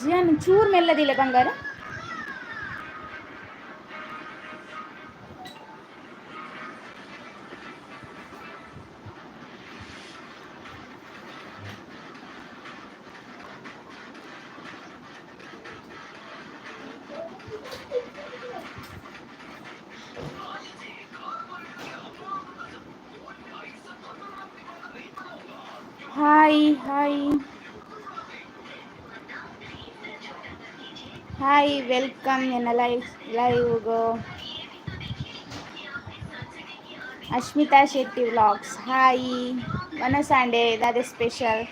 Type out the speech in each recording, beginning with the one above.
ಜಿಯಾನ್ ಚೂರ್ ಮೆಲ್ಲದಿಲ್ಲ ಬಂಗಾರ. Hi hi hi, welcome ಎನ್ನ ಲೈವ್ ಲೈವ್ಗು. Ashmita Shetty vlogs, hi. ವನಸಾಂಡೆ ದಾದ ಸ್ಪೆಷಲ್?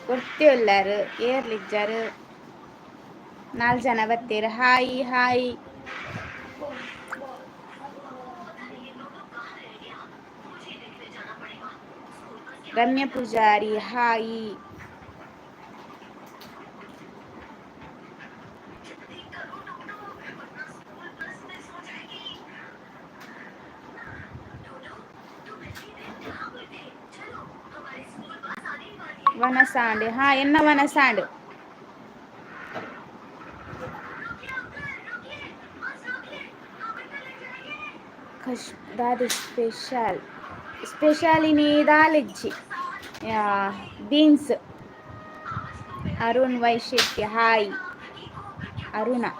ಕೊಡ್ತೇವುಲ್ಲಾರು ಏರ್ಲಿಜ್ಜಾರು, ನಾಲ್ಕು ಜನ ಬತ್ತೀರ. Hi hi. Ramya Pujari, hi. ವನಸಾಂಡ್, ಹಾ, ಎನ್ನ ವನಸಾಂಡ್. ಕಶ್ ದಾದ ಸ್ಪೆಷಲ್? ಸ್ಪೆಷಲ್ ಇನಿ ದಾಲಿಜ್ಜಿ, beans. Arun Y Shetty, hi Aruna.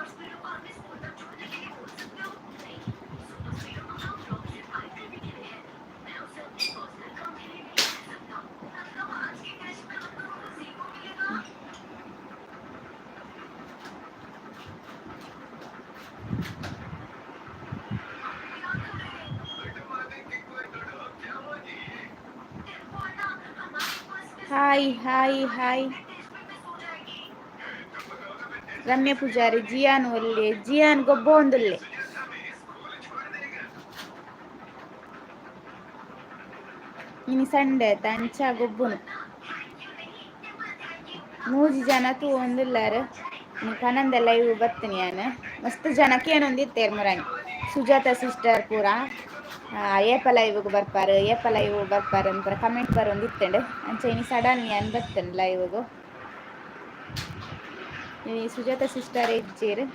Hi hi hi. Ramya Pujari, Jian ಒಲ್ಲೆ? ಜಿಯಾನ್ ಗೊಬ್ಬೊಂದುಲ್ಲೆ. ಇನಿ ಸಂಡೆ ಅಂಚ ಗೊಬ್ಬುನು. ಮೂಜಿ ಜನ ತೂವೊಂದುಲ್ಲಾರ್. ಇನಿ ಪನಂದೆ ಲೈವ್ ಬತ್ತಿನಿ ಯಾನ್. ಮಸ್ತ್ ಜನ ಕೇನೊಂದಿತ್ತೆರ್ ಮುರಾನಿ, ಸುಜಾತ ಸಿಸ್ಟರ್ ಪೂರ ಏಪ ಲೈವ್ಗ್ ಬರ್ಪಾರ್, ಏಪ ಲೈವ್ ಬರ್ಪಾರ್ ಅಂತ ಕಮೆಂಟ್ ಬರೊಂದಿತ್ತ್ಂಡ್. ಅಂಚ ಇನಿ ಸಡನ್ ಯಾನ್ ಬತ್ತೇನ್ ಲೈವ್ಗ್. ಇನಿ ಸುಜಾತ ಸಿಸ್ಟರ್ ಇಜ್ಜೆರ್.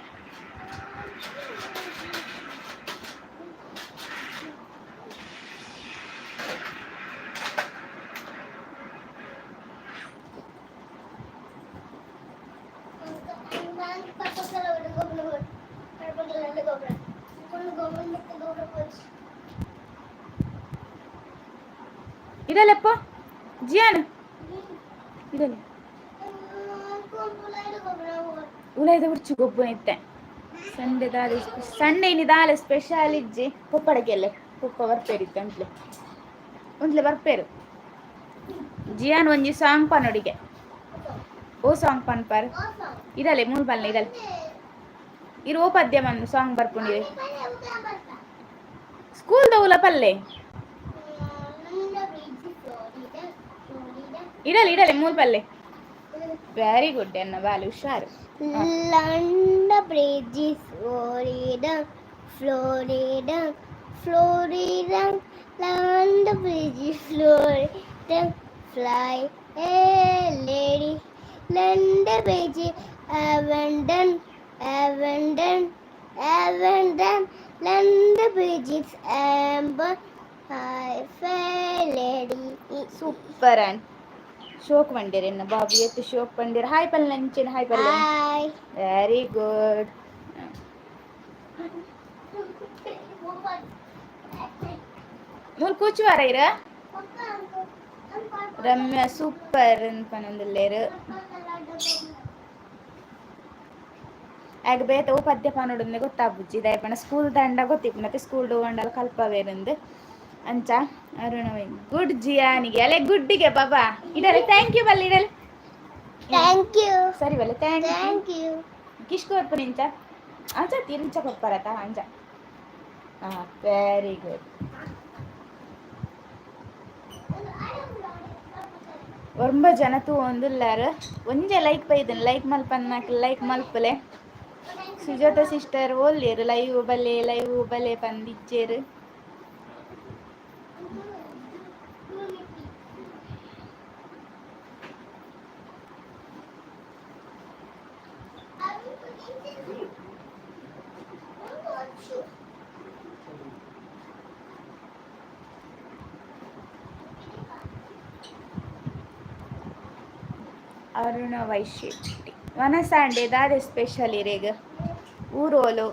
ಇದೆಲ್ಲಪ್ಪ ಜಿಯಾನ್, ಇದೆಲ್ಲ ಉಲೈದ ಉರ್ಚು ಗೊಬ್ಬು ಇತ್ತೆ. ಸಂಡೆ ದಾಲ? ಸಂಡೆ ಇನಿ ದಾಲ ಸ್ಪೆಷಲ್ ಇಜ್ಜಿ. ಪೊಪ್ಪಡಗೆಲ್ಲೆ ಪೊಪ್ಪ ಬರ್ಪೇರು ಇತ್ತೆ. ಅಂಟ್ಲೆ ಒಂಟ್ಲೆ ಬರ್ಪೇರು. ಜಿಯಾನ್ ಒಂಜಿ ಸಾಂಗ್ ಪನೊಡಿಗೆ. ಓ ಸಾಂಗ್ ಪನ್ಪರ್? ಇದಲೆ ಮೂಲು ಪಲ್ಲೆ ಇದಲೆ ಇರು. ಓ ಪದ್ಯ ಮನ್ನು ಸಾಂಗ್ ಬರ್ಪುಂಡಿದೆ ಸ್ಕೂಲ್ ದೌಲ ಪಲ್ಲೆ. ಇಡಲಿ ಇಡಲೆ ಮೂಲು ಪಲ್ಲೆ. ವೆರಿ ಗುಡ್, ಎನ್ನ ಬಾಲು ಹುಷಾರು. London Bridge is Florida, Florida, Florida. London Bridge is Florida, fly a lady. London Bridge, Abandon, Abandon, Abandon. London Bridge is amber, high fair lady. Super and ಶೋಕ್ ಬಂಡೀರ್ ಎನ್ನ ಬಾಬು ಎತ್ತು ಶೋಕ್ ಬಂಡೀರ್. Hi ಪಲ್ಲೆ, ಅಂಚಿನ hi ಪಲ್ಲೆ. Hi. Very good. ಮೂಲು ಕೂಚುವಾರ ಇರ. ರಮ್ಯ super ಪನೊಂದುಲ್ಲೆರ್. ಆಗ ಬೇತೆ ಓ ಪದ್ಯ ಪನೊಡುಂದೆ ಗೊತ್ತಾಪುಜಿ. ದಾಯೆ ಪಂಡ ಸ್ಕೂಲ್ ದಂಡ ಗೊತ್ತಿಪ್ಪುನತೆ, ಸ್ಕೂಲ್ ವಂಡಲ ಕಲ್ಪವೇರಂದು ಅಂಚ. ಅರುಣ, ಗುಡ್ ಜಿಯಾನಿಗೆ ಅಲೆ ಗುಡ್ಡಿಗೆ ಬಾಬಾ. ಇಡಲೆ thank you ಬಲ್ಲಿ ಇಡಲೆ. Thank you. ಸರಿ ಬಲ್ಲೆ, thank you. Thank you. ಕಿಶ್ಕು ಬರ್ಪು ನಿಂಚ ಅಂಚ ತಿಂಚ ಕೊಪ್ಪರತ ಅಂಚ. ಹಾಂ, ವೆರಿ ಗುಡ್. ಒರ್ಂಬ ಜನ ತೂವೊಂದುಲ್ಲೆರ್. ಒಂಜೆ ಲೈಕ್ ಬೈದನ್, ಲೈಕ್ ಮಲ್ಪನ್ನಾಕ ಲೈಕ್ ಮಲ್ಪಲೆ. ಸುಜಾತ ಸಿಸ್ಟರ್ ಓಲ್ಲೇರು? ಲೈವ್ ಬಲೆ, ಲೈವ್ ಬಲೆ ಪಂದಿಜ್ಜೆರ್. ಅರುಣ ವೈಶೆಟ್ಟಿ ವನಸಾಂಡೆ ದಾದೆ ಸ್ಪೆಷಲ್ ಇರೆಗ್? ಊರೋಲು?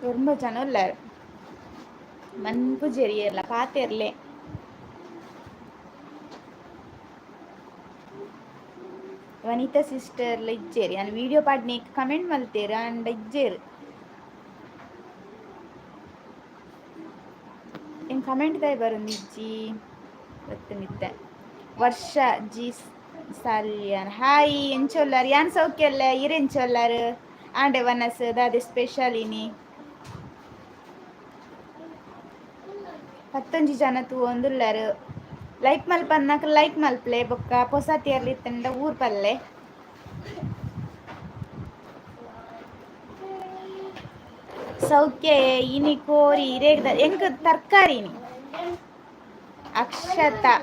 ತುಂಬ ಜನ ಉಲ್ಲೆರ್. ಮನ್ಪುಜೆರ್ ಏರ್ಲ ಪಾತೆರ್ಲೆ. ವನಿತಾ ಸಿಸ್ಟರ್ ಇಜ್ಜೆರ್. ಯಾನ್ ವಿಡಿಯೋ ಪಾಡ್ನೆ ಕಮೆಂಟ್ ಮಲ್ತೆರ್ ಆಂಡ ಇಜ್ಜೆರ್. ಎಂಕ್ ಕಮೆಂಟ್ ದಾಯೆ ಬರೊಂದಿಜ್ಜಿ ಗೊತ್ತುಂಡಿತ್ತೆ. ವರ್ಷ ಜಿ ಸಾಲ್ಯಾನ್ ಹಾಯ್, ಎಂಚ ಉಲ್ಲರ್? ಯಾನ್ ಸೌಖ್ಯ ಉಲ್ಲೆ, ಇರ್ ಎಂಚ ಉಲ್ಲರ್? ಆಂಡೆ ವನಸ್ ದಾದೆ ಸ್ಪೆಷಲ್ ಇನಿ? ಪತ್ತೊಂಜಿ ಜನ ತೂವೊಂದುಲ್ಲೆರ್. ಲೈಕ್ ಮಲ್ಪನ್ನಕ ಲೈಕ್ ಮಲ್ಪಲೆ, ಬೊಕ್ಕ ಪೊಸ ಇತ್ತಂಡ ಊರ್ ಪಲ್ಲೆ. ಸೌಖ್ಯ. ಇನಿ ಕೋರಿ ಇರೇಗ್ದ ಎಂಕ್ ತರಕಾರಿ ಇನಿ. ಅಕ್ಷತಾ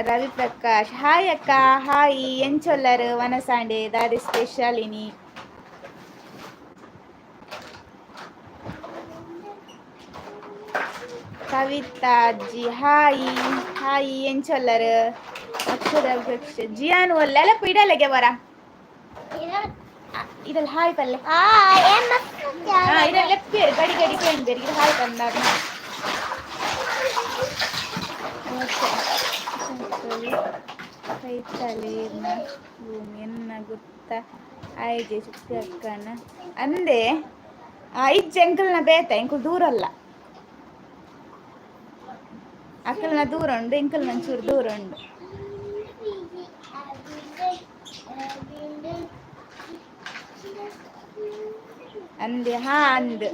ರವಿ ಪ್ರಕಾಶ್ ಹಾಯ್ ಅಕ್ಕ. ಹಾಯ್, ಎಂಚೊಲ್ಲರ್? ವನಸಾಂಡೆ ದಾದೆ ಸ್ಪೆಷಲ್ ಇನಿ? ಕವಿತಾ ಜಿ ಹಾಯ್. ಹಾಯ್, ಎಂಚೊಲ್ಲರ್? ಅಕ್ಷರ ಜಿಯಾನ್ ಒಲ್ಲೆ ಅಲ್ಲ ಇಡಲೆಗೆ ಬರ ಇದೆಲ್ಲ ಹಾಯ್ ಪಲ್ಲೆ. ಇದೆಲ್ಲ ಲೆಪ್ಪೇರು ಗಡಿ ಗಡಿ ಕೇಂಬೇರು ಇದು ಹಾಯ್ ಬಂದಾಗ. ಕೈತಲೇರ್ನ ಭೂಮಿ ಎನ್ನ ಗುತ್ತ ಆಯ್ಜೆ ಚುಕ್ಕಿ ಅಕ್ಕನ ಅಂದೆ. ಇಜ್ಜೆ ಎಂಕಲ್ನ ಬೇತ, ಎಂಕುಲು ದೂರ ಅಲ್ಲ. ಅಕ್ಕಲ್ನ ದೂರ ಉಂಡು, ಎಂಕಲ್ನ ಒಂಚೂರು ದೂರ ಉಂಡು. ಅಂದೆ ಹಾ ಅಂದ್.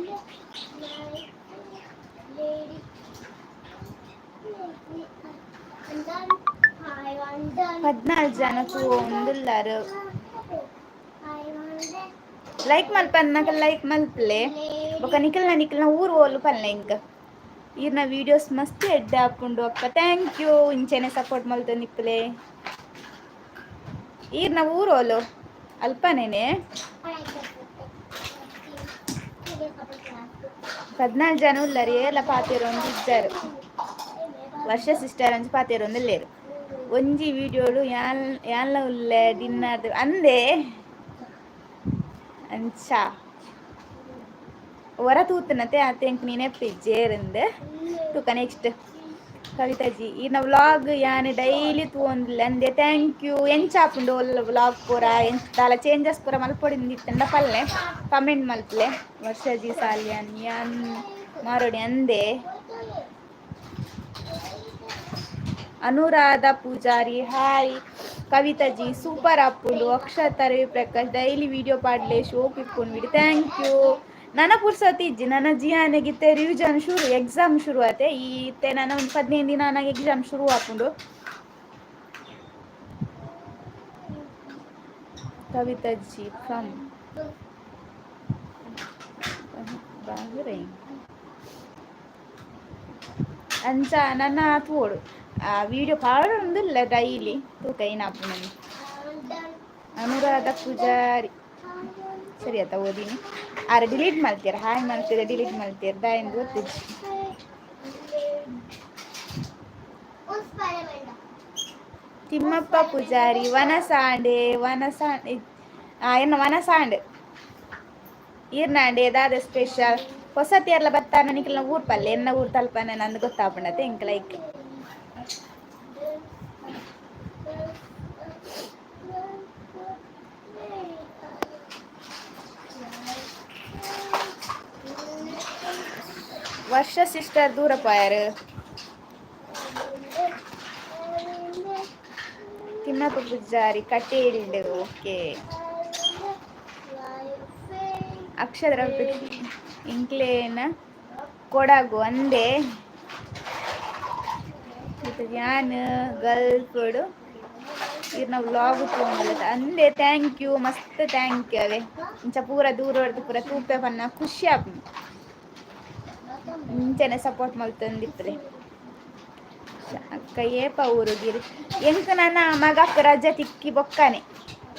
14 ಜನ ತೂವೊಂದುಲ್ಲೆರ್. Like ಮಲ್ಪನ್ನಕ like ಮಲ್ಪಲೆ. ಬೊಕ ನಿಕಲ್ನ ನಿಕಲ್ನ ಊರು ಓಲು ಪಲ್ಲೆ ಎಂಕ್. ಈರ್ನ ವೀಡಿಯೋಸ್ ಮಸ್ತ್ ಎಡ್ಡೆ ಆಪುಂಡು ಅಕ್ಕ. Thank you, ಇಂಚೆನೆ ಸಪೋರ್ಟ್ ಮಲ್ತೊಂದಿಪ್ಪುಲೆ. ಈರ್ನ ಊರೋಲು ಅಲ್ಪನೇನೆ. 14 ಜನ ಉಲ್ಲರ್, ಏರ್ಲ ಪಾತೆರೊಂದು ಇಜ್ಜಾರ್. ವರ್ಷ ಸಿಸ್ಟರ್ ಅಂಚ ಪಾತೆರೊಂದುಲ್ಲೆರ್. ಒಂಜಿ ವಿಡಿಯೋಡು ಯಾನ್ ಯಾನ್ಲ ಉಲ್ಲೆ ಡಿನ್ನರ್ ಅಂದೆ. ಅಂಚ ಒರ ತೂತನತೆ ಆತೆ ಎಂಕ್ ನೆನಪಿಜ್ಜೇರಿಂದ್. ತೂಕ ನೆಕ್ಸ್ಟ್. ಕವಿತಾಜಿ ಈರ್ನ ವ್ಲಾಗ್ ಯಾನ್ ಡೈಲಿ ತೂವೊಂದುಲ್ಲೆ ಅಂದೆ. Thank you. ಎಂಚ ಆಪುಂಡು ಒಲ್ಲ ವ್ಲಾಗ್ ಪೂರ? ಎಂಚ ದಾಲ ಚೇಂಜಸ್ ಪೂರ ಮಲ್ಪೊಡಿಂದಿತ್ತಂಡ ಪಲ್ಲೆ, ಕಮೆಂಟ್ ಮಲ್ಪಲೆ. ವರ್ಷಜಿ ಸಾಲ್ಯಾನ್ ಯಾನ್ ಮಾರೋಡಿ ಅಂದೆ. ಅನುರಾಧ ಪೂಜಾರಿ ಹಾಯ್. ಕವಿತಾಜಿ ಸೂಪರ್ ಆಪುಂಡು. ಅಕ್ಷತಾ ರವಿ ಪ್ರಕಾಶ್ ಡೈಲಿ ವಿಡಿಯೋ ಪಾಡ್ಲೆ ಶೋಕ್ ಇಪ್ಪುಂಡು ವಿಡಿಯೋ. Thank you. ನನ ಪುರ್ಸೊತ್ತು ಇಜ್ಜಿ, ನನ್ನ ಜಿಯಾನೆಗ್ ಇತ್ತೆ ರಿವಿಷನ್ ಶುರು, ಎಕ್ಸಾಮ್ ಶುರು ಆತೆ. ಈ ಇತ್ತೆ ನನ ಒಂದು 15 ದಿನ ನನಗೆ ಎಕ್ಸಾಮ್ ಶುರು ಆಪುಂಡು. ಕವಿತಾಜಿ ಫ್ರಮ್ ಬಹ್ರೈನ್. ಅಂಚ ನನ ತೂವೊಡು ಆ ವಿಡಿಯೋ ಪಾಡೊಂದುಲ್ಲೆ ಡೈಲಿ. ತೂಕ ಏನಾಪುಂಡು. ಅನುರಾಧ ಪೂಜಾರಿ ಸರಿ ಆತ ಓದಿನಿ. ಆರ್ ಡಿಲೀಟ್ ಮಲ್ತೀರ? ಹಾಯ್ ಮಲ್ತೀರ, ಡಿಲೀಟ್ ಮಲ್ತೀರ, ದಾಯೆಂದ್ ಗೊತ್ತಿಜ್ಜಿ. ತಿಮ್ಮಪ್ಪ ಪೂಜಾರಿ ವನಸಾಂಡೆ ವನಸಾಂಡೆ ಎನ್ನ ವನಸಾಂಡೆ ಈರ್ನಾಂಡೆ ದಾದ ಸ್ಪೆಷಲ್? ಹೊಸ ತೇರ್ಲ ಬತ್ತಾನ ನಿಕಲ್ನ ಊರ್ ಪಲ್ಲೆ, ಎನ್ನ ಊರ್ ತಲ್ಪನೆ ನಂದು ಗೊತ್ತಾಪುಂಡತೆ ಎಂಕ್. ಲೈಕ್ ವರ್ಷ ಸಿಸ್ಟರ್ ದೂರ ಪೋಯಾರು. ತಿಮ್ಮಪ್ಪ ಪೂಜಾರಿ ಕಟೀಲ್ಡ್ ಓಕೆ. ಅಕ್ಷರ ಇಂಕ್ಲೇನ ಕೊಡಗು ಅಂದೆ. ಯಾನ್ ಗಲ್ಫುಡು ಇರ್ನ ವ್ಲಾಗ್ ತೂವೊಂದುಲ್ಲೆತ ಅಂದೆ. Thank you, ಮಸ್ತ್ thank you ಅವೇ. ಇಂಚ ಪೂರ ದೂರ ಹೊಡ್ದು ಪೂರ ತೂಪೆ ಪನ್ನ ಖುಷಿ ಆಪುಂಡು. ಇಂಚನೆ ಸಪೋರ್ಟ್ ಮಲ್ತೊಂದಿಪ್ಪುಲೆ. ಅಕ್ಕ ಏಪ ಊರುಗಿರಿ? ಎಂಕ್ ನನ ಮಗಕ್ ರಜೆ ತಿಕ್ಕಿ ಬೊಕ್ಕನೆ.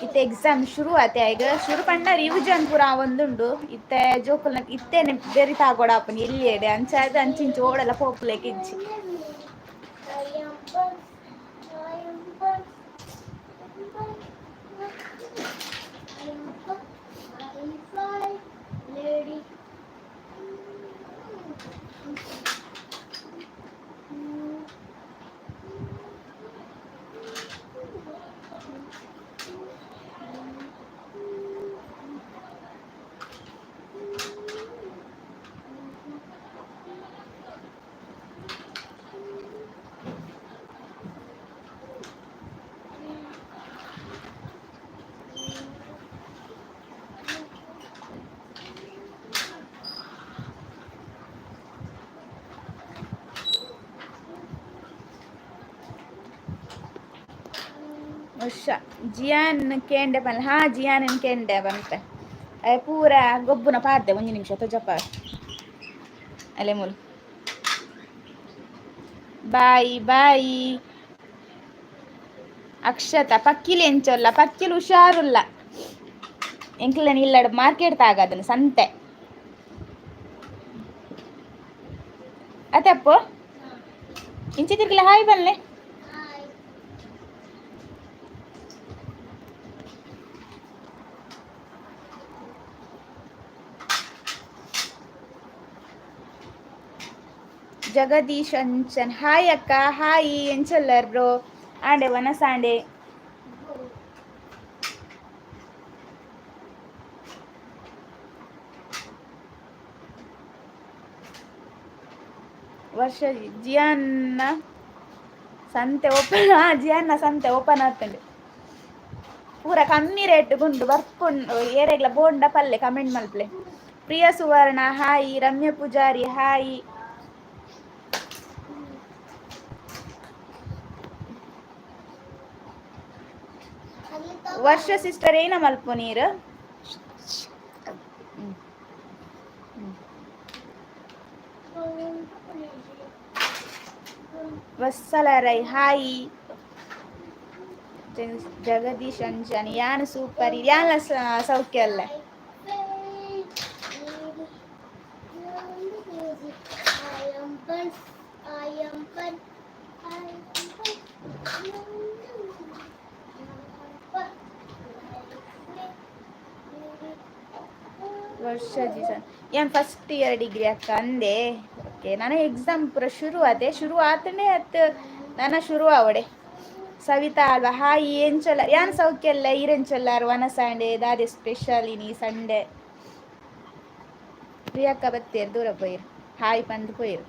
ಇತ್ತೆ ಎಕ್ಸಾಮ್ ಶುರು ಆತೆ. ಆಯ್ಗ ಶುರು ಪಂಡ ರಿವಿಷನ್ ಪೂರ ಆವೊಂದುಂಡು. ಇತ್ತೆ ಜೋಕುಲ್ನ ಇತ್ತೆನೆ ಬೆರಿ ತಾಗೊಡಾಪುನಿ ಎಲ್ಲಿಯೆಡೆ. ಅಂಚಾದ್ ಅಂಚಿಂಚಿ ಓಡಲ ಪೋಪುಲೆಕ ಇಜ್ಜಿ. ವರ್ಷ ಜಿಯಾನ್ ಕೇಂಡೆ ಪನ್ಲೆ. ಹಾ, ಜಿಯಾನ್ ಕೇಂಡೆ ಪನ್ಪೆ. ಪೂರ ಗೊಬ್ಬುನ ಪಾಡ್ದೆ. ಒಂಜಿ ನಿಮಿಷ ತೊಜಪ್ಪ ಅಲೆ ಮೂಲು. Bye bye Akshata. ಪಕ್ಕಿಲ್ ಎಂಚೊಲ್ಲ? ಪಕ್ಕಿಲ್ ಹುಷಾರುಲ್ಲ. ಎಂಕ್ಲೆನ ಇಲ್ಲಡ್ ಮಾರ್ಕೆಟ್ ತಾಗದನ ಸಂತೆ ಅತ್ತಪ್ಪು. ಇಂಚಿ ತಿರ್ಗಲ ಹಾಯ್ ಬನ್ಲೆ. ಜಗದೀಶ್ ಅಂಚನ್ ಹಾಯ್ ಅಕ್ಕ. ಹಾಯ್, ಎಂಚೊಲ್ಲರ್ ಬ್ರೋ? ಆಂಡೆ ವನಸಾಂಡೆ. ವರ್ಷ ಜಿಯಾನ್ನ ಸಂತೆ ಓಪನ್. ಹಾ, ಜಿಯಾನ್ನ ಸಂತೆ ಓಪನ್ ಆತಂಡೆ. ಪೂರ ಕಮ್ಮಿ ರೇಟ್ ಗುಂಡು ಬರ್ಪುಂಡು. ಏರೆಗ್ಲ ಬೋಂಡ ಪಲ್ಲೆ ಕಮೆಂಟ್ ಮಲ್ಪ್ಲೆ. ಪ್ರಿಯ ಸುವರ್ಣ ಹಾಯ್. ರಮ್ಯ ಪೂಜಾರಿ ಹಾಯ್. ವರ್ಷ ಸಿಸ್ಟರ್ ಏನ ಮಲ್ಪು ನೀರು? ವತ್ಸಲ ರೈ ಹಾಯ್. ಜಗದೀಶ್ ಅಂಜನ್ ಯಾನ್ ಸೂಪರ್. ಯಾನ್ಲ ಸೌಖ್ಯ ಅಲ್ಲ. ವರ್ಷ ಜೀಸನ್ ಏನ್ ಫಸ್ಟ್ ಇಯರ್ ಡಿಗ್ರಿ ಅಕ್ಕ ಅಂದೆ. ಓಕೆ, ನಾನು ಎಕ್ಸಾಮ್ ಪೂರ ಶುರು ಆತೆ. ಶುರು ಆತಂಡೆ ಅತ್ ನನ್ನ ಶುರು ಆವಡೆ. ಸವಿತಾ ಅಲ್ವಾ ಹಾಯ್. ಎಂಚೊಲ್ಲ? ಯಾನ್ ಸೌಖ್ಯ ಅಲ್ಲ. ಈರೆಂಚೊಲ್ಲಾರು? ವನಸಾಂಡೆ ದಾದೆ ಸ್ಪೆಷಲ್ ಇನಿ ಸಂಡೆ? ಪ್ರಿಯಕ್ಕ ಬತ್ತೇರು ದೂರ ಪೋಯಿರು. ಹಾಯ್ ಪಂದ್ ಪೋಯಿರು.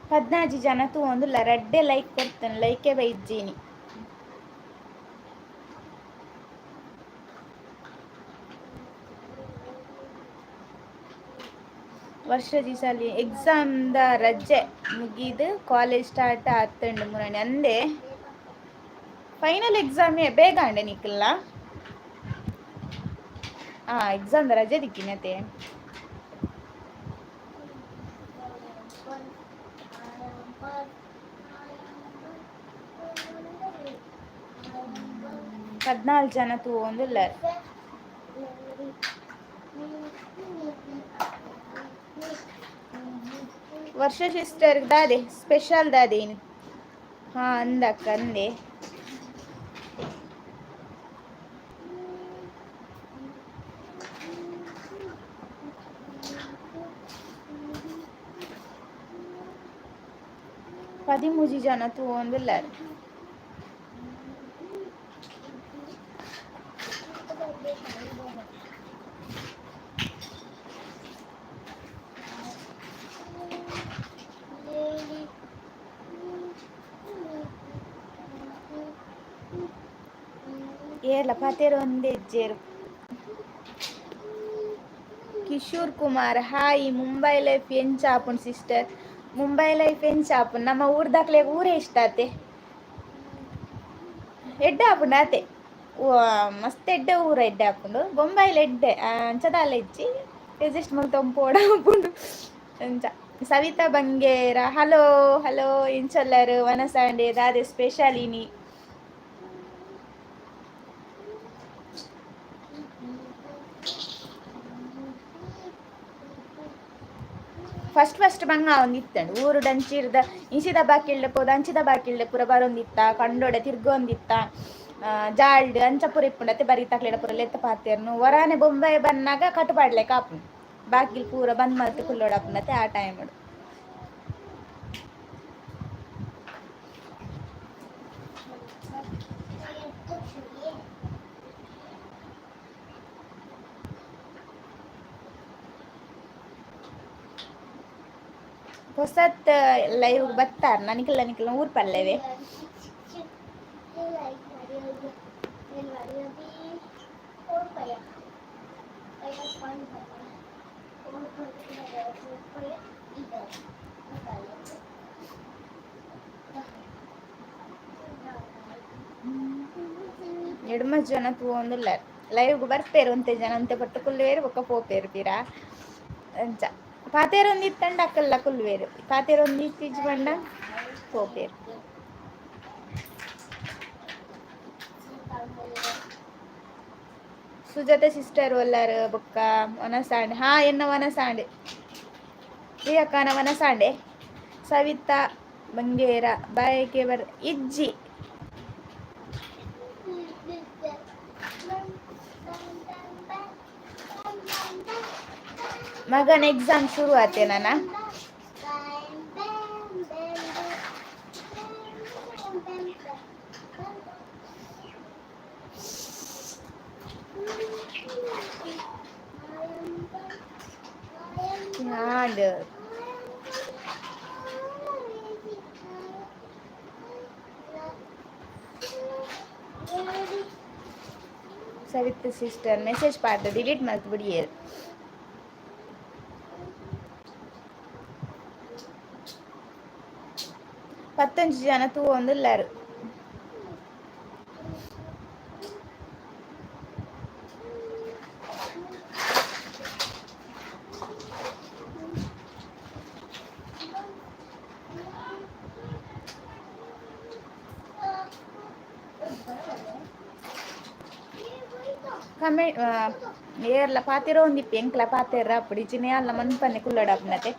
14 ಜನ ತೂವೊಂದುಲ್ಲ. ರಡ್ಡೆ ಲೈಕ್ ಕೊಡ್ತೇನೆ. ಲೈಕೆ ಬೈಜ್ಜೀನಿ. ವರ್ಷ ದಿವಸಲ್ಲಿ ಎಕ್ಸಾಮ್ the ರಜೆ ಮುಗಿದು ಕಾಲೇಜ್ ಸ್ಟಾರ್ಟ್ ಆತಂಡು ಮುರಣಿ ಅಂದೆ. ಫೈನಲ್ ಎಕ್ಸಾಮ್ ಬೇಗ ಅಂಡೆ ನಿಕ್ಕಲ್ಲ. ಹಾ, ಎಕ್ಸಾಮ್ the ರಜೆ ದಿಕ್ಕಿನತೆ. 14 ಜನ ತೂವೊಂದುಲ್ಲೆರ್. ವರ್ಷ ಸಿಸ್ಟರ್ ದಾದೆ ಸ್ಪೆಷಲ್ ದಾದೆ? ಹಾ, ಅಂದಕ್ಕ ಅಂದೆ. 13 ಜನ ತೂವೊಂದುಲ್ಲೆರ್. ಏರ್ಲ ಪಾತೆರ ಒಂದೇ ಇಜ್ಜೇರು. ಕಿಶೋರ್ ಕುಮಾರ್ ಹಾಯ್, ಮುಂಬೈ ಲೈಫ್ ಎಂಚ ಆಪುಂಡು ಸಿಸ್ಟರ್? ಮುಂಬೈ ಲೈಫ್ ಎಂಚ ಆಪುಂಡು? ನಮ್ಮ ಊರ್ದಾಕ್ಲೆ ಊರೇ ಇಷ್ಟ ಆತೆ, ಎಡ್ಡೆ ಆಪುಂಡು ಆತೆ, ಮಸ್ತ್ ಎಡ್ಡೆ ಊರ ಎಡ್ಡೆ ಆಪುಂಡು. ಬೊಂಬಾಯಿಲ ಎಡ್ಡೆ ಅಂಚದಾಲ ಇಜ್ಜಿ, ಅಡ್ಜಸ್ಟ್ ಮಲ್ತೊಂದು ಆಪುಂಡು ಅಂಚ. ಸವಿತಾ ಬಂಗೇರ ಹಲೋ ಹಲೋ, ಎಂಚೊಲ್ಲರು ವನಸಾಂಡೆ ದಾದೆ ಸ್ಪೆಷಲ್ ಇನಿ? ಫಸ್ಟ್ ಫಸ್ಟ್ ಬಂಗ ಒಂದಿತ್ತಂಡು ಊರು ಡಂಚಿರ್ದ ಇಂಚಿದ ಬಾಕಿಲ್ಡೆ ಪೋದು ಅಂಚಿದ ಬಾಕಿಲ್ಡೆ ಪೂರ ಬರೊಂದಿತ್ತ, ಕಂಡೋಡೆ ತಿರ್ಗೊಂದಿತ್ತ, ಜಾಲ್ಡ್ ಅಂಚ ಪೂರ ಇಪ್ಪುಂಡು ಅತ್ತೆ ಬರಿ ತಕ್ಲೆಡ ಪೂರ ಲೆತ್ತ ಪಾತೆರ್ನು. ವರಾನೆ ಬೊಂಬೈ ಬನ್ನಾಗ ಕಟ್ಟುಪಾಡ್ಲೆ ಕಾಪುಂಡು, ಬಾಕಿಲ್ ಪೂರ ಬಂದ್ ಮಲ್ತ್ ಕುಲ್ಲೋಡಪ್ಪುಂಡತ್ತೆ ಆ ಟೈಮ್. ಹೊಸತ್ ಲೈವ್ ಬತ್ತಾರ ನನಕ್ಕೆಲ್ಲ ನಿಕ್ಲ ಊರ್ ಪಲ್ಲೆವೆ. ಎಡ್ಮ ಜನ ತೂವೊಂದುಲ್ಲೆರ್ ಲೈವ್ ಬರ್ಪೇರು ಒಂತೆ ಜನ, ಒಂತೆ ಪೊಟ್ಟು ಕುಲ್ಲುವೆರ್ ಬೊಕ್ಕ ಪೋಪೇರು ಪಿರ. ಅಂಚ ಪಾತೆರೊಂದಿತ್ತಂಡ ಅಕಲ್ಲ ಕುಲ್ಲುವೆರ್, ಪಾತೆರೊಂದಿತ್ತಿಜ್ಜಿ ಪಂಡ ಪೋಪೇರು. ಸುಜಾತ ಸಿಸ್ಟರ್ ಒಲ್ಲಾರು ಬೊಕ್ಕ ವನಸಾಂಡೆ. ಹಾ ಎನ್ನ ವನಸಾಂಡೆ ಪ್ರಿಯಕ್ಕನ ವನಸಾಂಡೆ. ಸವಿತಾ ಬಂಗೇರ ಬಾಯಕ್ಕೆ ಬರ್ ಇಜ್ಜಿ. ಮಗನ ಎಕ್ಸಾಮ್ ಶುರು ಆತೆ ನಾನ. And Savitha sister message பார்த்து டிலீட் மறுபடியே. ಪತ್ತೊಂಜಿ ಜನ ತೂವೊಂದುಲ್ಲೆರ್. ಕಮೆ ಏರ್ಲ ಪಾತೆರ ಒಂದಿಪ್ಪಿ ಎಂಕ್ಲ ಪಾತೆರ ಅಪ್ಪುಡಿ ಇಜ್ಜಿನೆ ಅಲ್ಲ ಮನ್ಪನ್ನೆ ಕುಲ್ಲಡಾಪುನತೆ.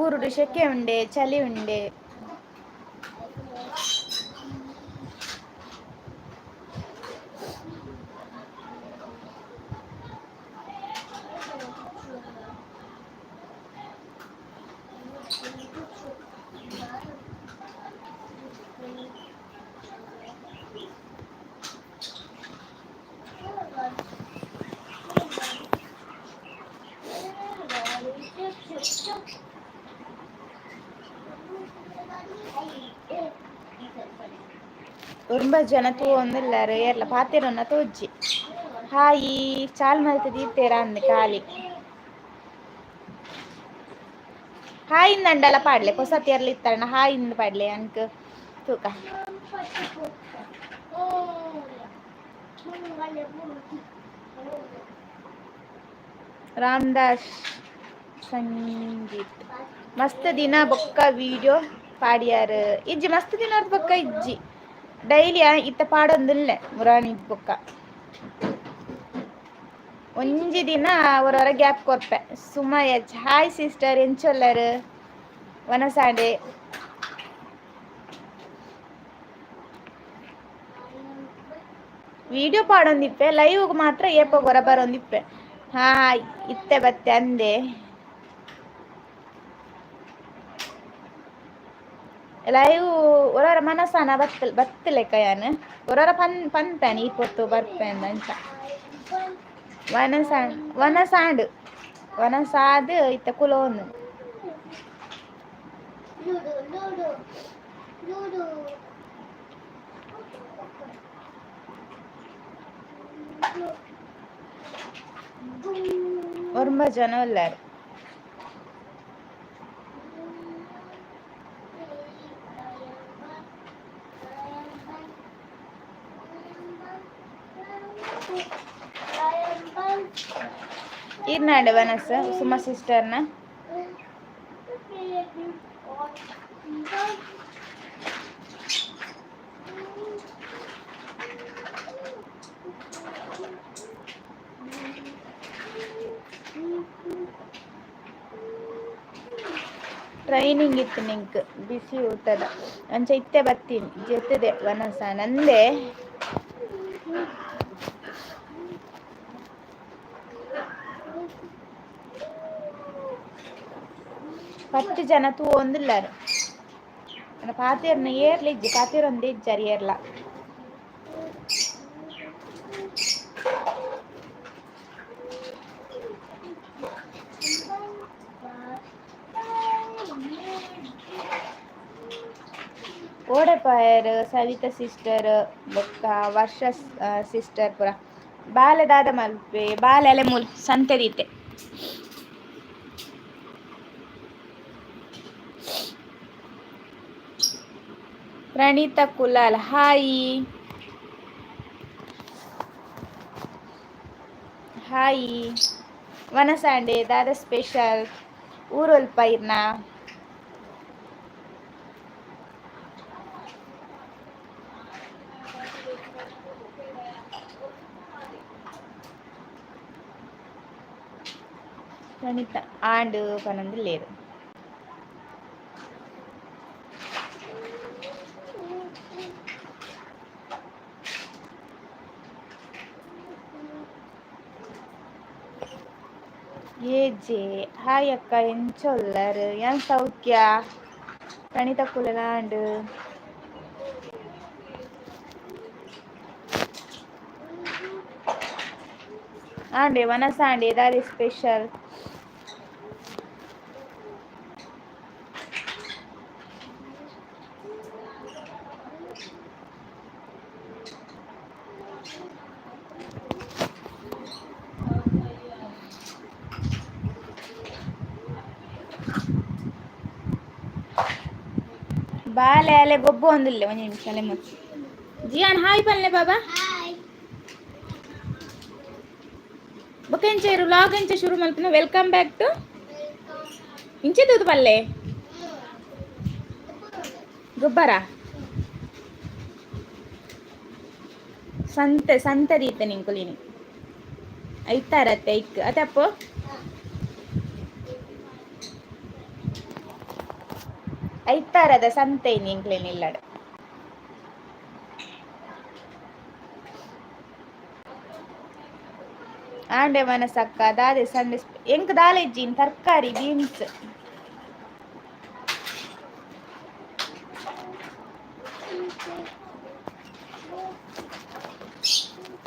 ಊರುಡು ಶೆಕೆ ಉಂಡೆ, ಚಳಿ ಉಂಡೆ. ತುಂಬ ಜನ ತೂವೊಂದುಲ್ಲೆರ್ ಏರ್ಲ ಪಾತೆರೊನ್ನ ತೋಜ್ಜಿ. ಹಾಯಿ ಚಾಲ್ ಮಲ್ತ್ ದೀತೆರ್ ಅಂದ್ ಖಾಲಿ. ಹಾಯ್ ಇಂದಂಡಲ ಪಾಡ್ಲೆ, ಪೊಸತ್ ಏರ್ಲ ಇತ್ತರ್ನ ಹಾಯ್ ಇಂದ್ ಪಾಡ್ಲೆ ಅಂಕ್ ತೂಕ. ರಾಮದಾಸ್ ಸಂಗೀತ್ ಮಸ್ತ್ ದಿನ ಬೊಕ್ಕ ವಿಡಿಯೋ ಪಾಡ್ಯಾರ್. ಇಜ್ಜಿ ಮಸ್ತ್ ದಿನ ಬೊಕ್ಕ ಇಜ್ಜಿ, ಡೈಲಿ ಇತ್ತ ಪಾಡೊಂದುಲ್ಲೆ ಮುರಾಣಿ ಬೊಕ್ಕ. ಒಂಜಿ ದಿನ ಒರೊರ ಗ್ಯಾಪ್ ಕೊರ್ಪೆ. ಸುಮಯ ಹಾಯ್ ಸಿಸ್ಟರ್, ಎಂಚೊಲ್ಲರ್ ವನಸಾಂಡೆ? ವಿಡಿಯೋ ಪಾಡೊಂದಿಪ್ಪೆ, ಲೈವ್ ಮಾತ್ರ ಏಪ ಗೊರ ಬರೊಂದಿಪ್ಪೆ. ಹಾ ಇತ್ತೆ ಬತ್ತೆ ಅಂದೆ. ಲೈವ್ ಒರೊರ ಮನಸಾನ ಬತ್ತ ಬತ್ತಲೆಕ್ಕ ಯಾನ್ ಒರೊರ ಪನ್ ಪನ್ಪೇನ್ ಈ ಪೊರ್ತು ಬರ್ಪೆ ಅಂಚ. ವನಸಾಂಡ್ ವನಸಾಂಡ್. ವನಸಾದ್ ಇತ್ತ ಕುಲೋನ್. Ludo ludo ludo. ಒರ್ಂಬ ಜನ ಉಲ್ಲಾರ್. ಈರ್ನಾಂಡೆ ವನಸ್ ಸುಮಾ ಸಿಸ್ಟರ್ನ. ಟ್ರೈನಿಂಗ್ ಇತ್ತು ನಿಂಕ್ ಬಿಸಿ ಊಟದ ಅಂಚ ಇತ್ತೆ ಬತ್ತೀನಿ ಜೊತೆದೆ ವನಸ ನಂದೆ. ಪತ್ತು ಜನ ತೂವೊಂದುಲ್ಲಾರ್. ಪಾತೆರ್ನ ಏರ್ಲ ಇಜ್ಜಿ, ಪಾತೆರೊಂದೇ ಇಜ್ಜಾರ್ ಏರ್ಲ. ಓಡೆಪಾಯರ್ ಸವಿತಾ ಸಿಸ್ಟರ್ ಬೊಕ್ಕ ವರ್ಷ ಸಿಸ್ಟರ್ ಪುರ ಬಾಲೆ ದಾದ ಮಲ್ಪೆ ಬಾಲೆ ಅಲೆ ಮೂಲ್ ಸಂತೆ ದೀತೆ. Praneetha Kulal hi hi. ವನಸಾಂಡೆ ದಾದ ಸ್ಪೆಷಲ್ ಊರೊಲ್ಪ ಇರ್ನ? ಪ್ರಣೀತ ಆಂಡ್ ಪನೊಂದುಲ್ಲೆರ್. ಎ ಜೆ ಹಾಯ್ ಅಕ್ಕ ಎಂಚ ಉಲ್ಲರ್? ಯಾನ್ ಸೌಖ್ಯ. ಪ್ರಣೀತಾ ಕುಲಾಲ್ ಆಂಡ್. ಆಂಡೆ ವನಸ ಆಂಡೆ ದಾದೆ ಸ್ಪೆಷಲ್? ಬಾಲೆ ಅಲೆ ಗೊಬ್ಬು ಒಂದಿಲ್ಲ ಒಂಜಿ ನಿಮಿಷ ಅಲೆ ಮುಚ್ಚು. ಜಿಯಾನ್ ಹಾಯ್ ಪನ್ಲೆ ಬಾಬಾ. ಹಾಯ್. ಬೊಕ್ಕ ಎಂಚ ವ್ಲಾಗ್ ಎಂಚ ಶುರು ಮಲ್ಪುನ? Welcome back to ಇಂಚೆ ತೂದು ಪಲ್ಲೆ ಗೊಬ್ಬರ ಸಂತೆ ಸಂತೆ ದೀತೆ ನಿಂಕುಲಿನಿ ಐತಾರತ್ತೆ ಐಕ್ ಅತ್ತೆ ಅಪ್ಪು ಐತಾರದ ಸಂತೆ ನಿಂಕ್ಲೇನ ಇಲ್ಲಡ್. ಆಂಡೆ ಮನಸಕ್ಕ ದಾದೆ ಸಂಡೆ? ಎಂಕ್ ದಾಲೆ ಇಜ್ಜಿ, ತರಕಾರಿ ಬೀನ್ಸ್.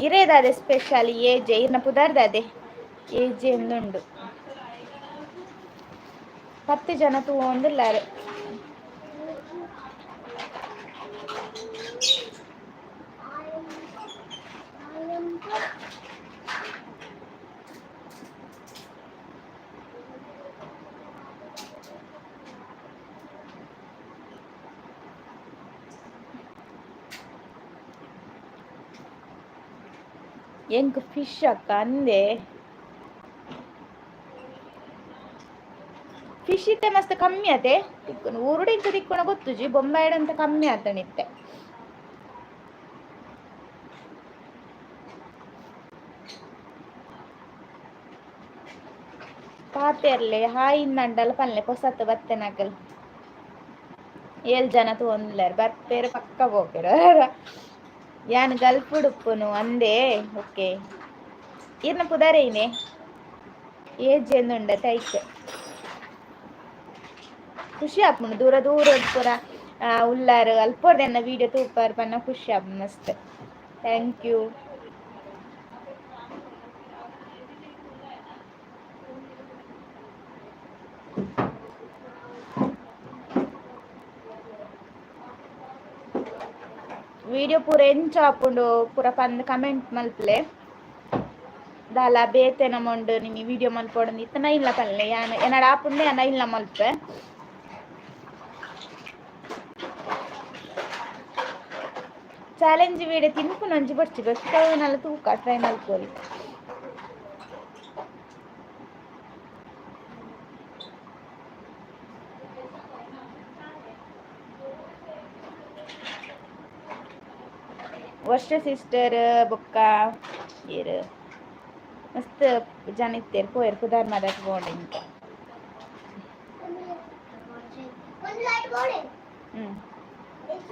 ಇರೇದಾದೆ ಸ್ಪೆಷಲ್? ಏಜೆ ಇರ್ನ ಪುದರ್ದಾದೆ ಏಜೆ ಎಂದುಂಡು. 10 ಜನ ತೂವೊಂದುಲ್ಲಾರ್. ಎಂಕ್ ಫಿಶ್ ಅಕ್ಕ ಅಂದೆ. ಫಿಶ್ ಇತ್ತೆ ಮಸ್ತ್ ಕಮ್ಮಿ ಆತೆ ತಿಕ್ಕುನು. ಊರುಡು ಇಂಚ ತಿಕ್ಕುನ ಗೊತ್ತುಜಿ, ಬೊಂಬಾಯಿಡ್ ಅಂತ ಕಮ್ಮಿ ಆತಣಿತ್ತೆ. ಪಾತೆರ್ಲೆ ಹಾಯ್ ಇಂದಂಡಲ ಪನ್ಲೆ ಪೊಸತ್ ಬತ್ತೆನಕಲ್. ಏಳ್ ಜನ ತೂವೊಂದುಲ್ಲೆರ್ ಬರ್ಪೇರು ಪಕ್ಕ ಪೋಪೆರ್. ಯಾನ್ ಗಲ್ಪುಡುಪ್ಪುನು ಅಂದೆ. ಓಕೆ ಇರ್ನ ಪುದರೇನೆ? ಏಜ್ ಎಂದುಂಡ ತೈಕ್ ಖುಷಿ ಆಪುಂಡು. ದೂರ ದೂರ ಪೂರ ಉಲ್ಲಾರ್ ಅಲ್ಪೊರ್ದೆನ್ನ ವೀಡಿಯೋ ತೂಪಾರ್ ಪನ್ನ ಖುಷಿ ಆಪುಂಡು ಮಸ್ತ್. Thank you. ವಿಡಿಯೋ ಪೂರ ಎಂಚ ಆಪುಂಡು ಪೂರ ಪಂದ್ ಕಮೆಂಟ್ ಮಲ್ಪಲೆ. ದಾಲ ಬೇತೆ ನಮೊಂಡು ನಿನ್ನ ವಿಡಿಯೋ ಮಲ್ಪೊಡಂದು ಇತ್ತನ ಇಲ್ಲ ಪನ್ಲೆ. ಯಾನ್ ಎನ್ನಡ ಆಪುಂಡೆ ಯಾನ್ ಇಲ್ಲ ಮಲ್ಪೆ. ಚಾಲೆಂಜ್ ವಿಡಿಯೋ ತಿನ್ಪುನ ಒಂಜಿ ಬೊರ್ಚಿ ಗೊತ್ತವನಲ್ಲ ತೂಕ ಟ್ರೈ ಮಲ್ಪೊಲಿ. ವರ್ಷ ಸಿಸ್ಟರ್ ಬೊಕ್ಕ ಏರ್ ಮಸ್ತ್ ಜನ ಇತ್ತೆರ್ ಪೋಯೆರ್ ಪುದರ್ ಮದಕ್ ಪೋಂಡು ಇಂಕ. ಒಂದು ಲೈಟ್ ಬೋಡೆ. ಹ್ಮ್. ಇಂಚ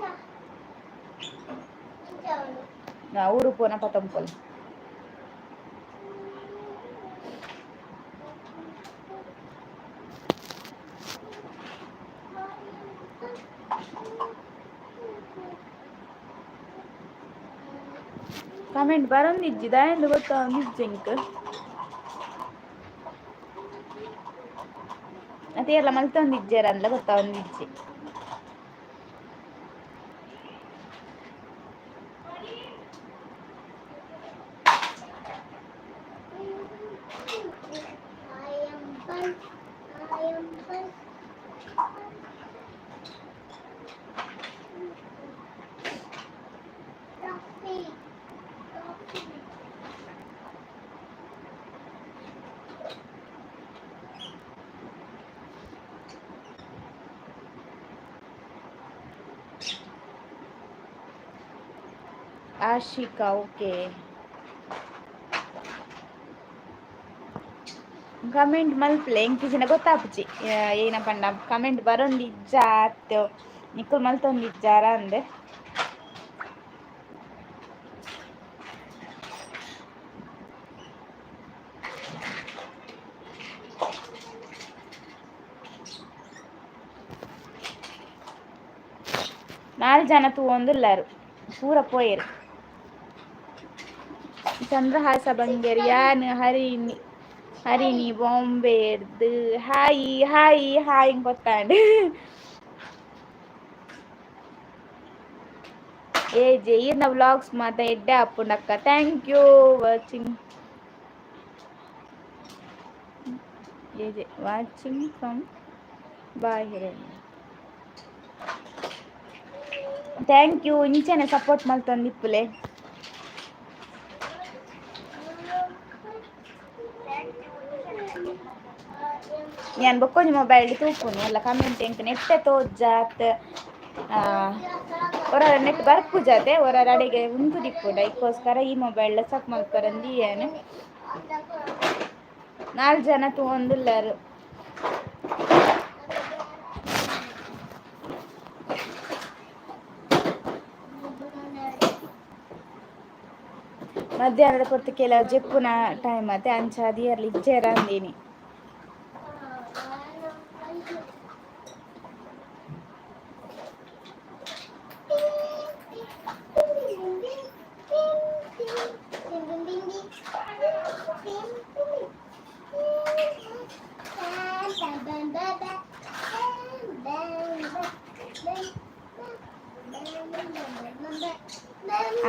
ಇಂಚ ಉಂಡು. ಊರು ಪೋನ ಪತೊಂಪೊಲಿ. ಕಮೆಂಟ್ ಬರೊಂದಿಜ್ಜಿ ದಾಯೆಂದ್ ಗೊತ್ತಾವೊಂದಿಜ್ಜಿ ಎಂಕ್. ಅತೆ ಏರ್ಲ ಮಲ್ತೊಂದಿಜ್ಜೆರ್ ಅಂದ್ಲ ಗೊತ್ತಾವೊಂದಿಜ್ಜಿ. I am fun. I am fun. Coffee. Coffee. Ashika okay. Comment ಮಲ್ಪಲೆ ಎಂಕಿಜಿನ ಗೊತ್ತಾಪುಜಿ ಏನ ಪಂಡ ಕಮೆಂಟ್ ಬರೊಂದಿಜ್ಜ ಅತ್ತ್ ನಿಕುಲು ಮಲ್ತೊಂದಿಜ್ಜಾರ ಅಂದ್. ನಾಲ್ ಜನ ತೂವೊಂದುಲ್ಲೆರ್ ಪೂರ ಪೋಯೆರ್. ಚಂದ್ರಹಾಸ ಬಂಗೇರ್ ಯಾನ್ ಹರಿಣಿ ಹರಿಣಿ ಬಾಂಬೆರ್ದ್ ಹಾಯ್ ಹಾಯ್ ಹಾಯ್ ಗೊತ್ತಾಂಡ್. ಏ ಜೆ ಈರ್ನ ವ್ಲಾಗ್ಸ್ ಮಾತ ಎಡ್ಡೆ ಆಪುಂಡಕ್ಕ thank you watching A J watching from ಬಾಹಿರನ್. Thank you ಇಂಚನೆ ಸಪೋರ್ಟ್ ಮಲ್ತೊಂದಿಪ್ಪುಲೆ. ಯಾನ್ ಬೊಕ್ಕೊಂಜಿ ಮೊಬೈಲ್ ತೂಪುನು ಅಲ್ಲ ಕಮೆಂಟ್ ಎಂಕ್ ನೆಟ್ಟೆ ತೋಜಾತ್ ಒರ ನೆಟ್ ಬರ್ಪುಜತೆ ಒರ ಅಡೆಗೆ ಉಂತುದಿಪ್ಪುಂಡು ಐಕೋಸ್ಕರ ಈ ಮೊಬೈಲ್ ಸಕ್ ಮಲ್ಪರಂದಿ ಯಾನ್. ನಾಲ್ ಜನ ತೂವೊಂದುಲ್ಲೆರ್. ಮಧ್ಯಾಹ್ನದ ಪೊರ್ತು ಕೆಲವು ಜೆಪ್ಪುನ ಟೈಮ್ ಅತೆ ಅಂಚಾದ್ ಏರ್ಲ ಇಜ್ಜೆರ್ ಅಂದಿನಿ.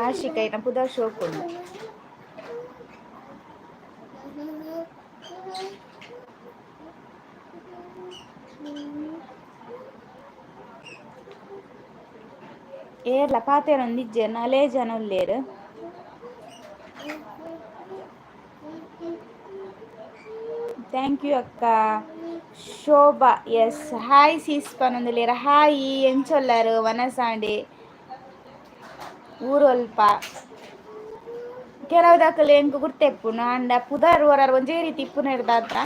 ಆಶಿಕ ಐನ ಪುದರ್ ಶೋಕುಂಡು. ಏರ್ಲ ಪಾತೆರೊಂದಿಜ್ಜೆರ್ ನಾಲೇ ಜನ ಉಲ್ಲೆರ್. Thank you ಅಕ್ಕ. ಶೋಭಾ ಎಸ್ ಹಾಯ್ ಸಿಸ್ ಪನೊಂದುಲ್ಲೆರ್ ಹಾಯ್ ಎಂಚ ಉಲ್ಲರ್ ವನಸಾಂಡೆ ಊರೊಲ್ಪ. ಕೆಲವುದಕುಲು ಎಂಕ್ ಗುರ್ತೆಪ್ಪುಂಡು ಆಂಡ ಪುದರ್ ಒರಾರ್ ಒಂಜೇ ರೀತಿ ಇಪ್ಪುನೆರ್ದಾತ್ರ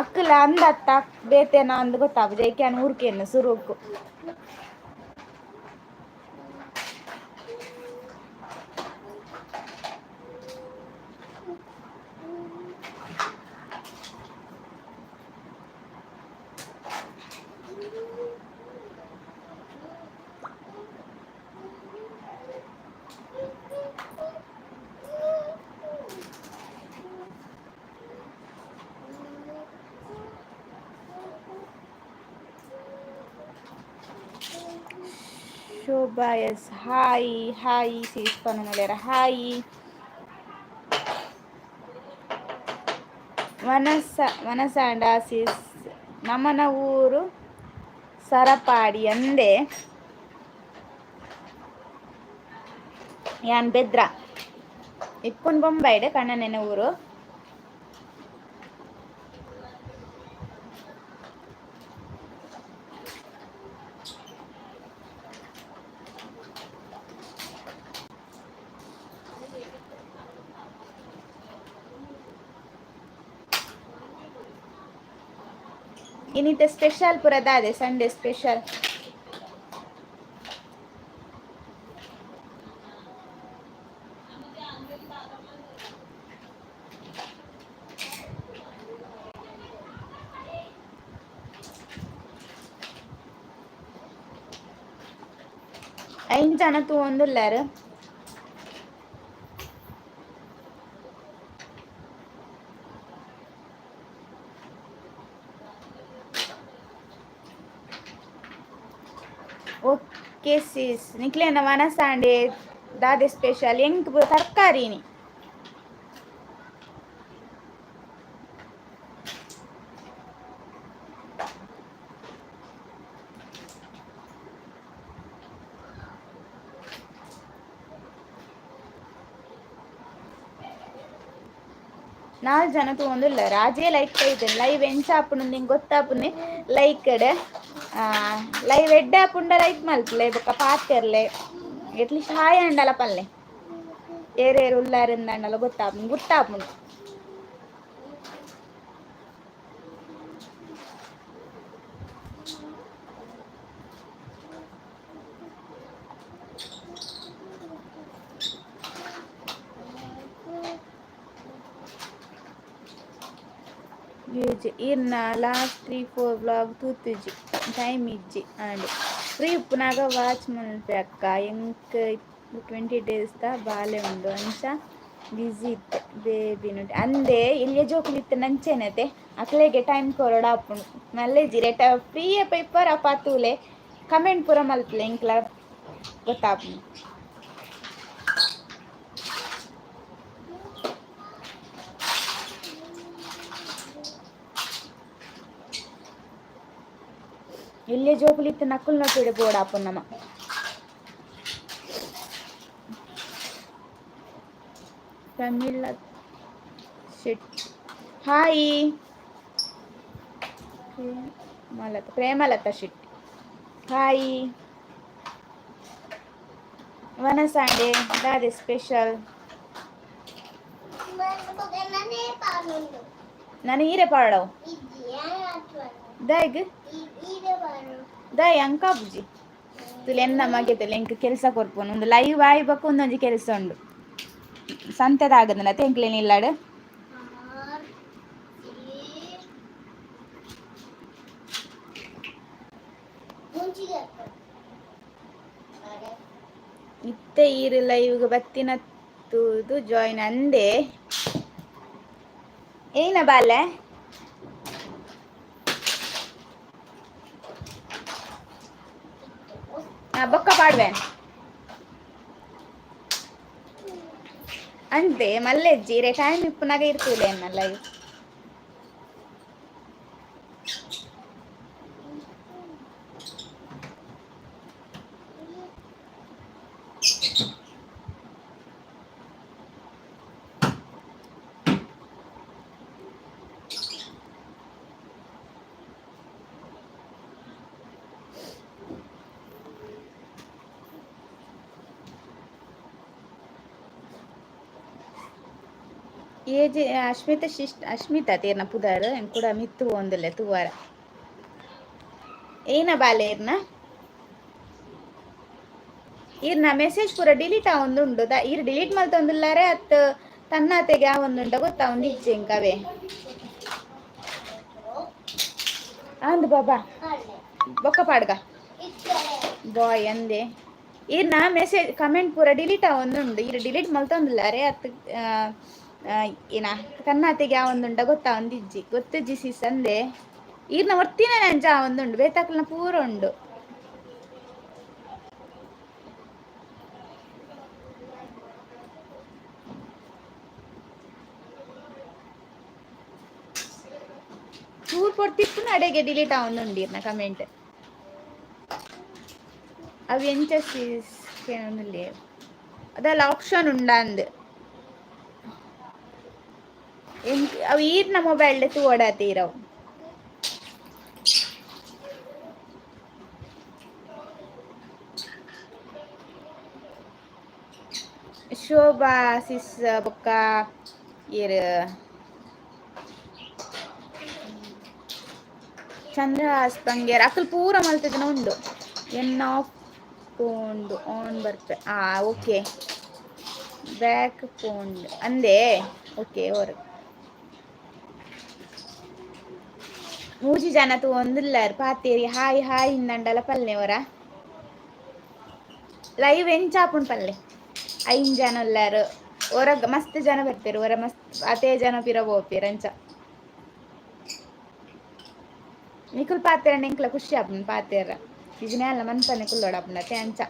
ಅಕ್ಕುಲ ಅಂದತ್ತ ಬೇತೆನ ಅಂದ್ ಗೊತ್ತಾಪುಜಿ ಐಕೆ ಯಾನ್ ಊರ್ಕೆನ್ ಸುರುಕು. Shobha S hi hi sis ಪನೊಂದುಲ್ಲೆರ್ hi. ವನಸ ವನಸಾಂಡ ಸಿಸ್ ನಮನ ಊರು ಸರಪಾಡಿ ಅಂದೆ. ಯಾನ್ ಬೆದ್ರ ಇಪ್ಪುನ್ ಬೊಂಬೈಡ್ ಕಣ್ಣನೆನ ಊರು. ಇನಿತ ಸ್ಪೆಷಲ್ ಪೂರ ದಾದೆ ಸಂಡೇ ಸ್ಪೆಷಲ್? ಐನ್ ಜನ ತೂವೊಂದುಲ್ಲೆರ್. ಓಕೆ ಸಿಸ್, ನಿಕ್ಲೆನ ವನಸಾಂಡೆ ದಾದೆ ಸ್ಪೆಷಲ್? ಎಂಕ್ ತರಕಾರಿನಿ. ನಾಲ್ ಜನ ತೂವೊಂದುಲ್ಲೆರ್. ರಾಜೇ ಲೈಕ್ ಬೈದೆನ್ ಲೈವ್ ಎಂಚ ಆಪುಂಡು ನಿಂಗೆ ಗೊತ್ತಾಪುನೆ ಲೈಕ್ ಲೈವ್ ಎಡ್ಡೆ ಆಪುಂಡ ಲೈಕ್ ಮಲ್ಪುಲೆ ಬೊಕ್ಕ ಪಾತೆರ್ಲೆ ಎಟ್ಲೀಸ್ಟ್ ಹಾಯ್ ಅಂಡಲ ಪಲ್ಲೆ ಏರೇರು ಉಲ್ಲಾರಿಂದಂಡಲ ಗೊತ್ತಾಪುಂಡು ಗೊತ್ತಾಪುಂಡು. ಈರ್ನ ಲಾಸ್ಟ್ 3-4 ವ್ಲಾಗ್ ತೂತುಜಿ ಟೈಮ್ ಇಜ್ಜಿ ಆಂಡ್ ಫ್ರೀ ಉಪ್ಪುನಗ ವಾಚ್ ಮಲ್ಪೆ ಅಕ್ಕ. ಎಂಕ್ 20 ಡೇಸ್ ದ ಬಾಲೆ ಉಂಡು ಅಂಚ ಬ್ಯುಸಿ ಇತ್ತೆ ಬೇಬಿನ ಅಂದೆ ಎಲ್ಯ ಜೋಕುಲು ಇತ್ತೆ ನಂಚೆನತೆ ಅಕ್ಲೆಗೆ ಟೈಮ್ ಕೊರೊಡು ಆಪುಂಡು ಮಲ್ಲೆಜಿ ರೇಟ ಫ್ರೀ ಪೇಪರ್ ಅಪ ತೂಲೆ ಕಮೆಂಟ್ ಪೂರ ಮಲ್ಪುಲೆ ಎಂಕ್ಲ ಗೊತ್ತಾಪುಂಡು. ಎಲ್ಯ ಜೋಕುಲು ಇತ್ತೆ ನಕುಲ್ನೊಟ್ಟುಡೆ ಬೋಡಾಪುಂಡು ನಮ. ಪ್ರಮೀಳಾ ಶೆಟ್ಟಿ ಹಾಯ್. ಪ್ರೇಮಲತಾ ಪ್ರೇಮಲತಾ ಶೆಟ್ಟಿ ಹಾಯ್. ವನಸಾಂಡೆ ದಾದೆ ಸ್ಪೆಷಲ್? ನಾನು ಈರೆ ಪಾಡವು ದಾಯಗ್ ದಾಯ್ ಅಂಕ ಬುಜಿ ತುಲೆ ಎನ್ನ ಮಗೆ ಎಂಕ್ ಕೆಲಸ ಕೊರ್ಪುನು ಒಂದು ಲೈವ್ ಆಯ್ಬಕ್ಕು ಒಂದೊಂಜಿ ಕೆಲಸ ಉಂಡು ಸಂತೆದ ಆಗದನ ಎಂಕ್ಲೇನ ಇಲ್ಲಾಡ್. ಇತ್ತೆ ಈರ್ ಲೈವ್ಗ್ ಬತ್ತಿನ ತೂದು ಜಾಯಿನ್ ಅಂದೆ. ಏನ ಬಾಲೆ? ಬೊಕ್ಕ ಪಾಡ್ವೆ ಅಂತೆ ಮಲ್ಲೆಜ್ಜಿ ರೇ ಟೈಮ್ ಇಪ್ಪುನಗ ಇರ್ತುಲೆ ಎನ್ನ ಲೈವ್. ಏಜ್ ಅಶ್ಮಿತ ಶಿಷ್ಟ ಅಶ್ಮಿತಾ ತೇರ್ನ ಪುದಾರ್ ಕೂಡ ಮಿತ್ತು ಒಂದುಲ್ಲೆ ತೂವಾರ. ಏನ ಬಾಲೆ ಇರ್ನ ಈರ್ನ ಮೆಸೇಜ್ ಪೂರ ಡಿಲೀಟ್ ಆವೊಂದುಂಡು ಈರ್ ಡಿಲೀಟ್ ಮಲ್ತೊಂದುಲ್ಲಾರೆ ಅತ್ ತನ್ನಾತೆಗೆ ಆವೊಂದುಂಡ ಗೊತ್ತಾ ಇಜ್ಜೆ ಎಂಕ್ ಅವೇ. ಅಂದ್ ಬಾಬಾ ಬೊಕ್ಕ ಪಾಡ್ಗ ಬಾಯ್ ಅಂದೆ. ಈರ್ನ ಮೆಸೇಜ್ ಕಮೆಂಟ್ ಪೂರ ಡಿಲೀಟ್ ಆವೊಂದುಂಡು ಈರ್ ಡಿಲೀಟ್ ಮಲ್ತೊಂದುಲ್ಲಾರೆ ಅತ್ ಏನ ತನ್ನಾತೆಗೆ ಆವೊಂದುಂಡ ಗೊತ್ತಾ ಒಂದಿಜ್ಜಿ ಗೊತ್ತಿಜ್ಜಿ ಸಿಸ್ ಅಂದೆ. ಈರ್ನ ಒರ್ತಿನ ಅಂಚ ಆವೊಂದುಂಡು ಬೇತಾಕ್ಲನ ಪೂರ ಉಂಡು. ಚೂರು ಪೊರ್ತಿಪ್ಪುನ ಅಡೆಗೆ ಡಿಲೀಟ್ ಆವೊಂದುಂಡು ಕಮೆಂಟ್. ಅವು ಎಂಚ ಸಿಸ್ ಕೇನೊಂದುಲ್ಲೆ. ಅದಲ್ಲ ಆಪ್ಷನ್ ಉಂಡಾಂದ್. ಎಂಕ್ ಅವು ಈರ್ನ ಮೊಬೈಲ್ ತೂವೊಡಾತೆ ಇರವು. ಶೋಭಾ ಸಿಸ್ ಬೊಕ್ಕ ಈರ್ ಚಂದ್ರಹಾಸ್ ಬಂಗೇರ್ ಅಕುಲು ಪೂರ ಮಲ್ತಿದ್ದನ ಉಂಡು. ಎನ್ನ ಆಫ್ ಪೋಂಡು ಆನ್ ಬರ್ಪೆ. ಆ ಓಕೆ, ಬ್ಯಾಕ್ ಪೋಂಡು ಅಂದೇ. ಓಕೆ, ಓರ್ ಮೂಜಿ ಜನ ತೂವೊಂದುಲ್ಲಾರ್. ಪಾತೇರಿ ಹಾಯ್ ಹಾಯ್ ಇಂದಂಡಲ ಪಲ್ಲೆ ಒರ. ಲೈವ್ ಎಂಚಾಪುಂಡು ಪಲ್ಲೆ. ಐನ್ ಜನ ಉಲ್ಲಾರ್. ಒರ ಮಸ್ತ್ ಜನ ಬರ್ಪೆರ್, ಒರ ಮಸ್ತ್ ಅತೇ ಜನ ಪಿರ ಪೋಪೆರ್ ಅಂಚ. ನಿಕುಲ್ ಪಾತೆರಂಡ ಎಂಕ್ಲ ಖುಷಿ ಆಪುಂಡು ಪಾತೆರ. ಇಜಿನೆ ಅಲ್ಲ ಮನ್ಪನೆ ಕುಲ್ಲೊಡಾಪುಂಡು ಅತೆ ಅಂಚ.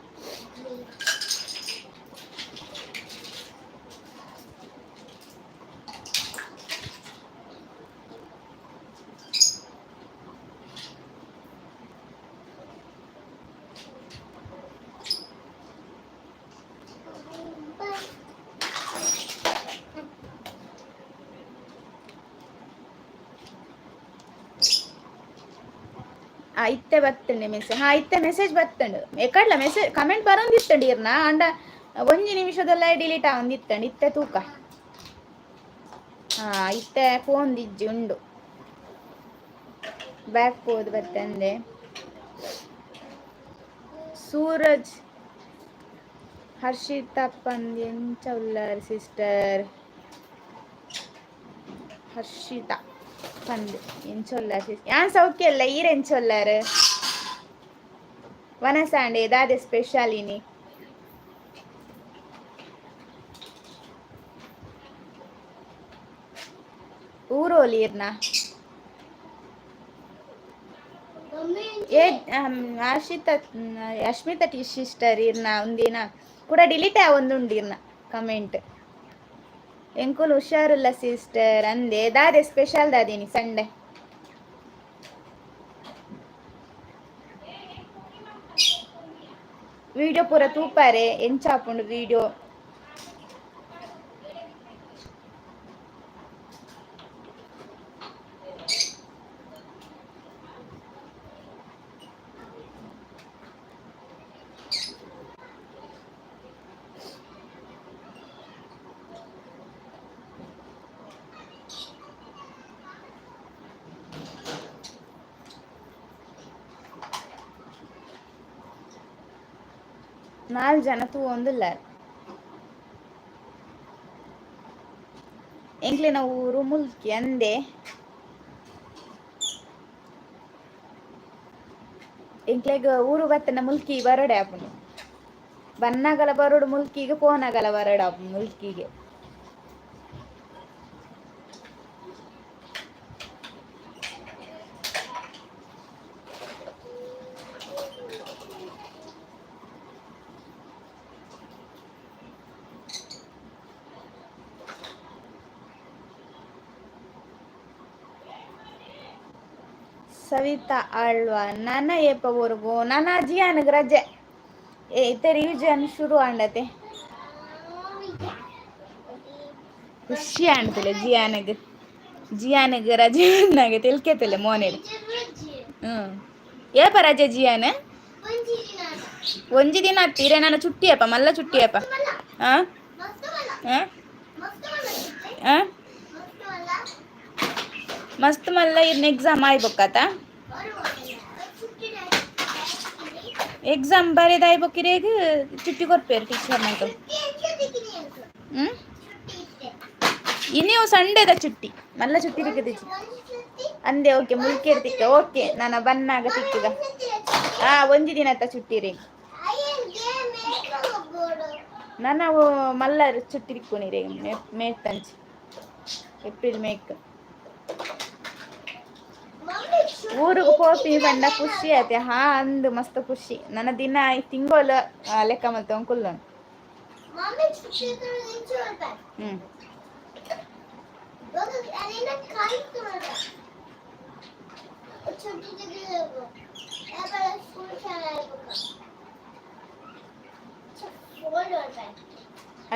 ಆ ಇತ್ತೆ ಬತ್ತಂಡೆ ಮೆಸೇಜ್. ಹಾ, ಇತ್ತೆ ಮೆಸೇಜ್ ಬತ್ತಂಡು. ಎಕಡ್ಲ ಮೆಸೇಜ್ ಕಮೆಂಟ್ ಬರೋಂದಿತ್ತಂಡು ಇರ್ನ. ಅಂಡ ಒಂಜಿ ನಿಮಿಷದಲ್ಲ ಡಿಲೀಟ್ ಆವೊಂದಿತ್ತಂಡು. ಇತ್ತೆ ತೂಕ. ಹಾ, ಇತ್ತೆ ಫೋನ್ ಇಜ್ಜಿ ಉಂಡು. ಬ್ಯಾಕ್ ಪೋದು ಬತ್ತಂದೆ. ಸೂರಜ್ ಹರ್ಷಿತಾ ಪಂದ್ ಎಂಚ ಉಲ್ಲಾರ್ ಸಿಸ್ಟರ್? ಹರ್ಷಿತಾ ಪಂದ್ ಎಂಚ ಉಲ್ಲಾರ್? ಯಾನ್ ಸೌಖ್ಯ ಅಲ್ಲ, ಈರ್ ಎಂಚ ಉಲ್ಲಾರ್? ವನಸಾಂಡೆ ದಾದೆ ಸ್ಪೆಷಲ್ ಇನಿ? ಊರೋಲಿ ಇರ್ನ? ಏ ಅರ್ಷಿತಾ ಅಶ್ಮಿತಾ ಟಿ ಸಿಸ್ಟರ್ ಇರ್ನ ಒಂದಿನ ಕೂಡ ಡಿಲೀಟ್ ಆವೊಂದುಂಡು ಇರ್ನ ಕಮೆಂಟ್. ಎಂಕುಲು ಹುಷಾರುಲ್ಲ ಸಿಸ್ಟರ್ ಅಂದೆ. ದಾದೆ ಸ್ಪೆಷಲ್ ದಾದಿನಿ ಸಂಡೆ? ವಿಡಿಯೋ ಪೂರ ತೂಪಾರೆ, ಎಂಚಾಪುಂಡು ವಿಡಿಯೋ. ನಾಲ್ ಜನ ತೂವೊಂದುಲ್ಲಾರ್. ಎಂಕ್ಲೆನ ಊರು ಮುಲ್ಕಿ ಅಂದೆ. ಎಂಕ್ಲೆಗ್ ಊರು ಬತ್ತನ ಮುಲ್ಕಿ ಬರಡೆ ಆಪುಂಡು. ಬನ್ನಗಲ ಬರೋಡು ಮುಲ್ಕಿಗೆ, ಪೋನಗಲ ಬರೋಡು ಆಪುಂಡು ಮುಲ್ಕಿಗೆ. ಸವಿತಾ ಆಳ್ವ ನನ ಏಪ ಊರುಗು? ನನ ಜಿಯಾನಗ್ ರಜೆ. ಇತ್ತೆ ರಿವಿಷನ್ ಶುರು ಆಂಡತೆ. ಖುಷಿ ಆಂಡತಿಲ್ಲ ಜಿಯಾನಗ್. ಜಿಯಾನಗ್ ರಜೆ ಅಂದಾಗ ತೆಲ್ಕೆತಿಲ್ಲ ಮೋನೆಡ್. ಹ್ಮ್ ಏಪ ರಜೆ ಜಿಯಾನ? ಒಂಜಿ ದಿನ ಅತ್ತೀರೆ. ನಾನು ಚುಟ್ಟಿಯಪ್ಪ, ಮಲ್ಲ ಚುಟ್ಟಿಯಪ್ಪ. ಆ ಆ ಮಸ್ತ್ ಮಲ್ಲ ಇರ್ನ ಎಕ್ಸಾಮ್ ಆಯ್ಬೊಕ್ಕತ? ಎಕ್ಸಾಮ್ ಬರೆದ ಆಯ್ಬೊಕ್ಕಿರೇಗ್ ಚುಟ್ಟಿ ಕೊರ್ಪೇರು ಟೀಚರ್ ನಂಗೆ. ಹ್ಮ್ ಇನ್ನೂ ಸಂಡೇದ ಚುಟ್ಟಿ, ಮಲ್ಲ ಚುಟ್ಟಿ ತಿಕ್ಕದಿಜ್ಜಿ ಅಂದೆ. ಓಕೆ, ಮುಲ್ಕೇರ್ ತಿಕ್ಕ. ಓಕೆ, ನಾನು ಬನ್ನಾಗ ತಿಕ್ಕುಗ. ಆ ಒಂಜಿ ದಿನತ್ತ ಚುಟ್ಟಿ ರೀ. ನಾನು ಮಲ್ಲ ಚುಟ್ಟಿ ತಿಕ್ಕೊನಿ ರೀ ಮೇತ್ತಂಚಿ, ಏಪ್ರಿಲ್ ಮೇಕ್. ಊರಿಗೆ ಪೋಪಿ ಪಂಡ ಖುಷಿ ಆಯ್ತು. ಹಾ ಅಂದು ಮಸ್ತ್ ಖುಷಿ. ನನ್ನ ದಿನ ತಿಂಗೋಲ ಲೆಕ್ಕ ಮಲ್ತ ಕುಲ್ಲೋನು. ಹ್ಮ್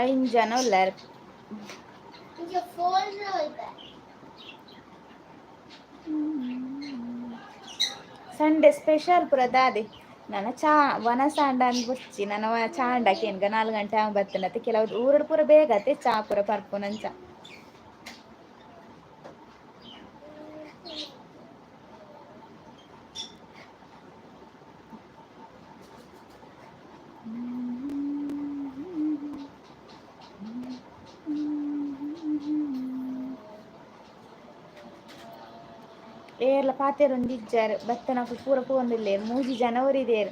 ಐನ್ ಜನ ಉಲ್ಲಾರ್. ಸಂಡೆ ಸ್ಪೆಷಲ್ ಪೂರ ದಾದೆ ನನ ಚಾ ವನಸಾಂಡ ಅಂದ್ ಬೊಚ್ಚಿ ನನ ಚಾಂಡ ಕೇನ್ಗ 4 ಗಂಟೆ ಆವ್ ಬತ್ತನತೆ. ಕೆಲವು ಊರುಡು ಪೂರ ಬೇಗ ಅತೆ ಚಾ ಪೂರ ಪರ್ಪುನಂಚ. ಏರ್ಲ ಪಾತೆರೊಂದಿಜ್ಜಾರ್ ಬತ್ತನಕುಲು ಪೂರ ಪೋವೊಂದುಲ್ಲೆರ್ ಮೂಜಿ ಜನ ಒರಿದೆರ್.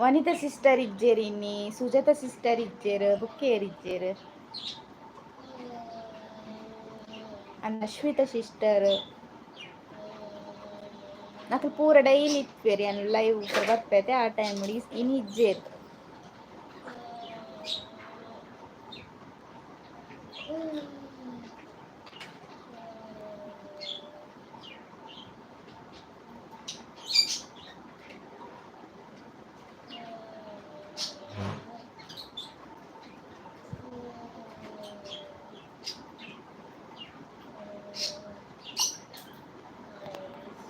ವನಿತಾ ಸಿಸ್ಟರ್ ಇಜ್ಜೆರ್ ಇನ್ನಿ, ಸುಜಾತ ಸಿಸ್ಟರ್ ಇಜ್ಜೆರ್, ಬುಕ್ಕೇರ್ ಇಜ್ಜೆರ್, ಅಶ್ವಿತಾ ಸಿಸ್ಟರ್ ನಕುಲು ಪೂರ ಡೈಲಿ ಇಪ್ಪೆರ್ ಯಾನ್ ಲೈವ್ ಪೂರ ಬರ್ಪೆತೆ ಆ ಟೈಮ್ ಇನಿ ಇಜ್ಜೆರ್.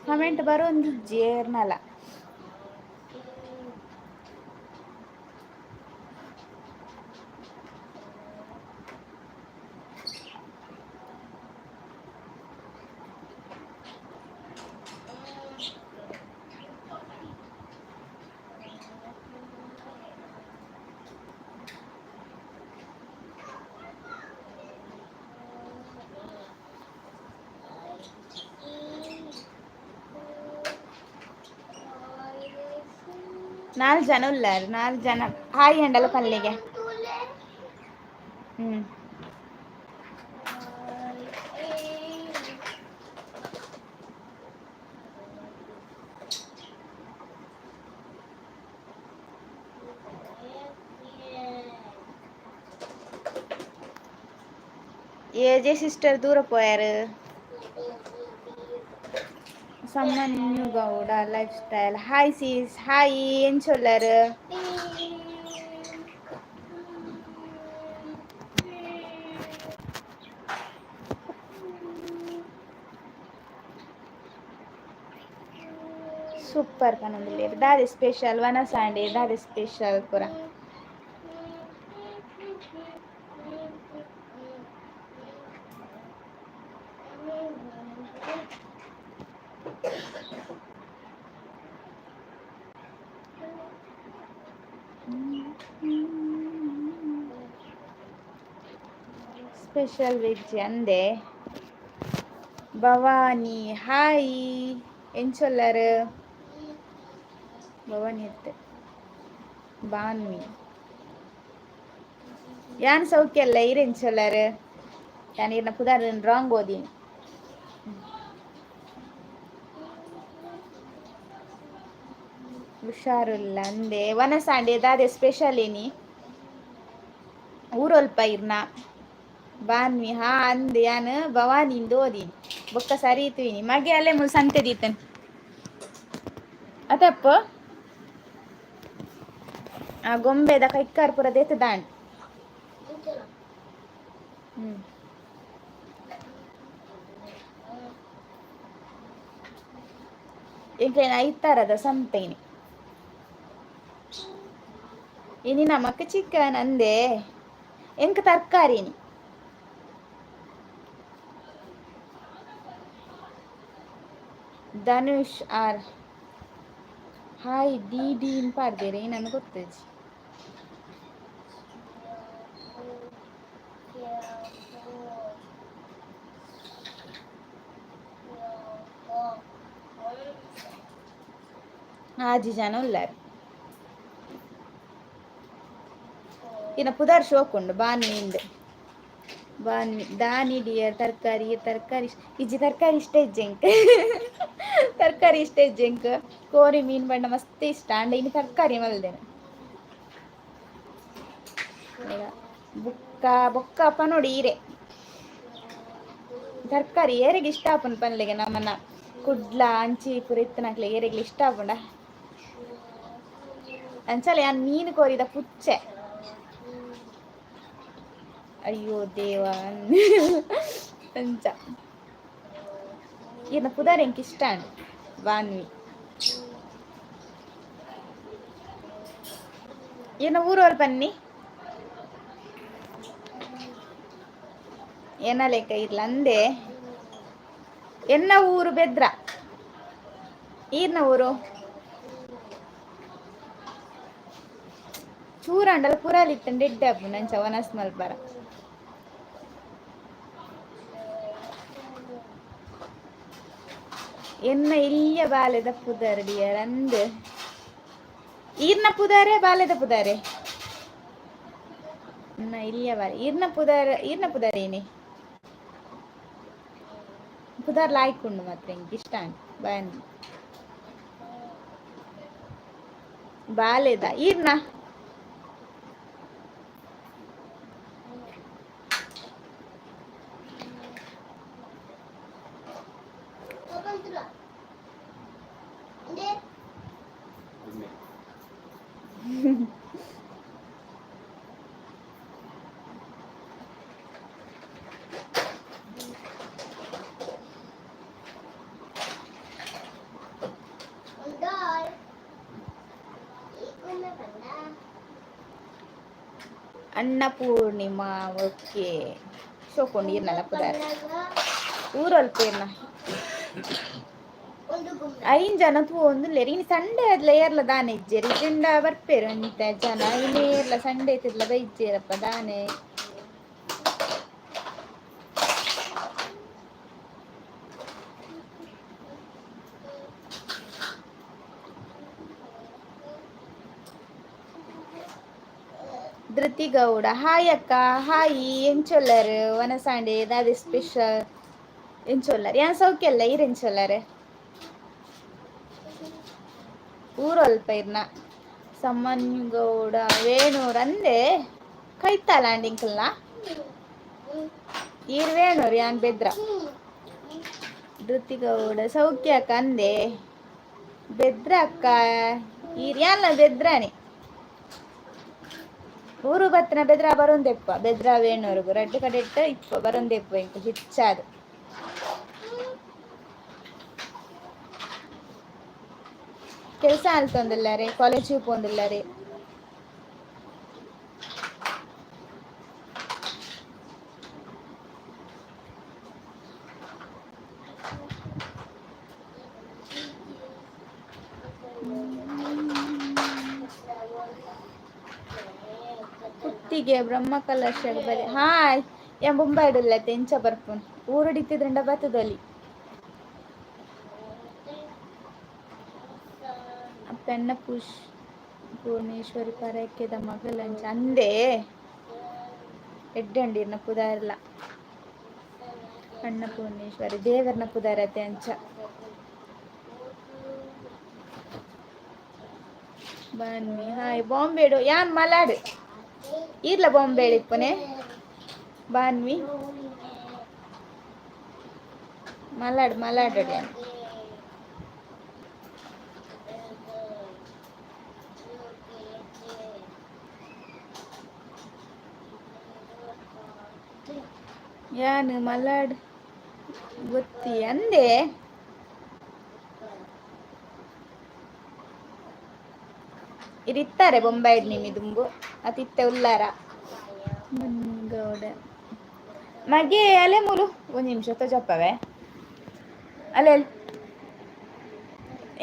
ಕಮೆಂಟ್ ಬರೋಂದಿಜ್ಜಿ ಏರ್ನಲ. ನಾಲ್ ಜನ ಉಲ್ಲಾರ್, ನಾಲ್ ಜನ ಹಾಯ್ ಅಂಡಲ ಪಲ್ಲಿಗೆ. ಹ್ಮ್ ಎ ಜೆ ಸಿಸ್ಟರ್ ದೂರ ಪೋಯಾರು. Sammanyu Gowda life style hi sis hi ಎಂಚೊಲ್ಲರ್. Super ಪನೊಂದುಲ್ಲೆರ್ ದಾದೆ ಸ್ಪೆಷಲ್ ವನಸಾಂಡೆ ದಾದೆ ಸ್ಪೆಷಲ್ ಪೂರ. ಸ್ಪೆಷಲ್ ವೆಜ್ ಅಂದೆ. ಭವಾನಿ ಹಾಯ್ ಎಂಚೊಲ್ಲರ್. ಭವಾನಿ ಅತ್ತೆ ಬಾನ್ವಿ ಯಾನ್ ಸೌಖ್ಯ ಅಲ್ಲ ಇರ್ ಎಂಚೊಲ್ಲರ್. ಯಾನ್ ಇರ್ನ ಪುದರ್ ರಾಂಗ್ ಓದಿನಿ. ಹುಷಾರುಲ್ಲ ಅಂದೆ. ವನಸಾಂಡೆ ದಾದೆ ಸ್ಪೆಷಲ್ ಏನಿ ಊರೊಲ್ಪ ಇರ್ನ. ಬಾನ್ವಿ ಹಾ ಅಂದೆ ಯಾನ್ ಭವಾನಿಂದ ಓದಿನಿ ಬೊಕ್ಕ ಸರಿ ತೂಯಿನಿ ಮಗೆ ಅಲ್ಲೇ ಮುಲ್ ಸಂತೆ ದೀತನ್ ಅತಪ್ಪ ಆ ಗೊಂಬೆದ ಕೈಕಾರ್ ಪೂರ ದೇತ ದಾಂಡ್. ಹ್ಮ್ ಎಂಕ್ಲೆನ ಐತಾರದ ಸಂತೆ ಇನಿ. ಇನಿ ನಮಕ್ ಚಿಕನ್ ಅಂದೆ ಎಂಕ್ ತರಕಾರಿ ಇನಿ. ಧನುಷ್ ಆರ್ ಹಾಯ್ ಡಿ ಡಿ ಪಾಡ್ದೇರೆ ನನಗೆ ಗೊತ್ತಜ್ಜಿ. ಆಜಿ ಜನ ಉಲ್ಲಾರ್. ಇನ್ನ ಪುದರ್ ಶೋಕುಂಡು ಬಾನ್ವಿಂದ್ ಬಾನ್ವಿ ದಾನಿ ಡಿಯರ್ ತರಕಾರಿ ತರಕಾರಿ ಇಜ್ಜಿ ತರಕಾರಿ ಇಷ್ಟ ಇಜ್ಜಿ ಎಂಕ್. ತರಕಾರಿ ಇಷ್ಟ ಇಜ್ಜೆಂಕ್ ಕೋರಿ ಮೀನು ಬಣ್ಣ ಮಸ್ತ್ ಇಷ್ಟ ಅಂಡ ಇನ್ನು ತರಕಾರಿ ಮಲ್ದೇನೆ. ಈಗ ಬುಕ್ಕ ಬೊಕ್ಕ ನೋಡಿ ಈರೆ ತರಕಾರಿ ಏರೆಗೆ ಇಷ್ಟ ಆಪುಂಡು ಪನ್ಲೆಗೆ ನಮ್ಮನ್ನ ಕುಡ್ಲ ಅಂಚಿ ಪೂರ ಇತ್ತನಾಕ್ಲೆ ಏರೆಗ್ಲ ಇಷ್ಟ ಆಪುಂಡ ಅಂಚಲ ಯಾನ್ ಮೀನು ಕೋರಿದ ಪುಚ್ಚೆ. ಅಯ್ಯೋ ದೇವ ಅಂಚ ಈರ್ನ ಪುದಾರ್ ಎಂಕ್ ಇಷ್ಟ ಅಂಡ್ ಬಾನ್ವಿ. ಈರ್ನ ಊರು ಬನ್ನಿ ಏನ ಲೆಕ್ಕ ಇರ್ಲ ಅಂದೆ. ಎನ್ನ ಊರು ಬೆದ್ರ, ಈರ್ನ ಊರು ಚೂರಾಂಡಲ ಪುರಾಲಿತ್ತಂಡೆ ಎಡ್ಡೆ ಆಪುಂಡು ಅಂಚ ವನಸ್ ಮಲ್ಪರ. ಎನ್ನ ಇಲ್ಲಿಯ ಬಾಲೆದ ಪುದರ್ ಡಿಯರ್ ಅಂದ್. ಈರ್ನ ಪುದಾರೆ ಬಾಲೆದ ಪುದಾರೆ ಎನ್ನ ಇಲ್ಲಿಯ ಬಾಲೆ ಈರ್ನ ಪುದಾರ್ ಈರ್ನ ಪುದಾರ್ ಏನೇ ಪುದಾರ್ ಲಾಯ್ಕುಂಡು ಮಾತ್ರ ಎಂಕ್ ಇಷ್ಟ ಬಾನ್ ಬಾಲೆದ ಈರ್ನ. ಅನ್ನಪೂರ್ಣಿಮಾ ಓಕೆ ಸೋಕೊಂಡು ಈರ್ನಲ್ಲ ಪುದಾರ್ ಊರಲ್ಪ ಈರ್ನ ಐನ್ ಜನ ತೂವೊಂದುಲ್ಲೆರ್ ಇನಿ ಸಂಡೆ ಆದ್ಲ ಏರ್ಲ ದಾನೆ ಇಜ್ಜೆರ್ ಇಜ್ಜಿಂಡ ಬರ್ಪೆರ್ ಒಂತೆ ಜನ ಇನಿ ಏರ್ಲ ಸಂಡೆ ಇತ್ತಿದ್ಲ ಬೈಜ್ಜೆರಪ್ಪ ದಾನೆ. ಧೃತಿ ಗೌಡ ಹಾಯ್ ಅಕ್ಕ ಹಾಯ್ ಎಂಚೊಲ್ಲರ್ ವನಸಾಂಡೆ ದಾದೆ ಸ್ಪೆಷಲ್ ಎಂಚೊಲ್ಲರ್ ಯಾನ್ ಸೌಖ್ಯ ಈರ್ ಎಂಚೊಲ್ಲರ್ ಊರಲ್ಪ ಇರ್ನ ಸಮ್ಮನ್ಗೌಡ ವೇಣೂರ್ ಅಂದೆ ಕೈತಾಲ ಅಂಡ್ ಇಂಕಲ್ನ ಈರ್ ವೇಣೂರ್ ಯಾನ್ ಬೆದ್ರ. ಧೃತಿಗೌಡ ಸೌಖ್ಯ ಅಕ್ಕ ಅಂದೆ ಬೆದ್ರ ಅಕ್ಕ ಈರ್ ಯಾನ್ಲ ಬೆದ್ರಾನೆ ಊರು ಬತ್ತಿನ ಬೆದ್ರ ಬರೊಂದೆಪ್ಪ ಬೆದ್ರ ವೇಣೂರುಗು ರಡ್ಡ್ ಕಡೆಟ್ ಇಪ್ಪ ಬರೊಂದೆಪ್ಪ ಇಂಕ್ ಹೆಚ್ಚಾದ್. ಕೆಲಸ ಆಲ್ತೊಂದುಲ್ಲಾರೆ ಕಾಲೇಜ್ ಪೋವೊಂದುಲ್ಲಾರೆ. ಪುತ್ತಿಗೆ ಬ್ರಹ್ಮಕಲಶ ಬಲೆ ಹಾಯ್ ಯಾನ್ ಬೊಂಬಾಯಿಡುಲ್ಲೆ ಎಂಚ ಬರ್ಪುನು ಊರುಡಿತ್ತಿದ್ರಂಡ ಬತ್ತದಲ್ಲಿ. ಅಪ್ಪೆನ್ನ ಪುಷ್ ಪೂರ್ಣೇಶ್ವರಿ ಪರಕೆದ ಮಗಲಂಚ ಅಂದೆ ಎಡ್ಡೆ ಇರ್ನ ಪುದಾರ್ಲ ಅನ್ನಪೂರ್ಣೇಶ್ವರಿ ದೇವರ್ನ ಪುದಾರತೆ ಅಂಚ. ಬನ್ನಿ ಹಾಯ್ ಬಾಂಬೆಡು ಯಾನ್ ಮಲಾಡ್ ಈರ್ಲ ಬಾಂಬೆ ಇಪ್ಪುನೆ ಬಾನ್ವಿ ಮಲಾಡ್ ಮಲಾಡ್ ಯಾನ್. ಯಾನ್ ಮಲಾಡ್ ಗೊತ್ತಿ ಅಂದೆ. ಇರಿತ್ತಾರೆ ಬೊಂಬಾಯಿಡ್ ನಿಮಿ ದುಂಬು ಅತಿತ್ತೆ ಉಲ್ಲಾರ ಗೌಡ ಮಗೆ ಅಲೆ ಮೂಲು ಒಂಜಿ ನಿಮಿಷ ತೋಜಪ್ಪವೆ ಅಲೆ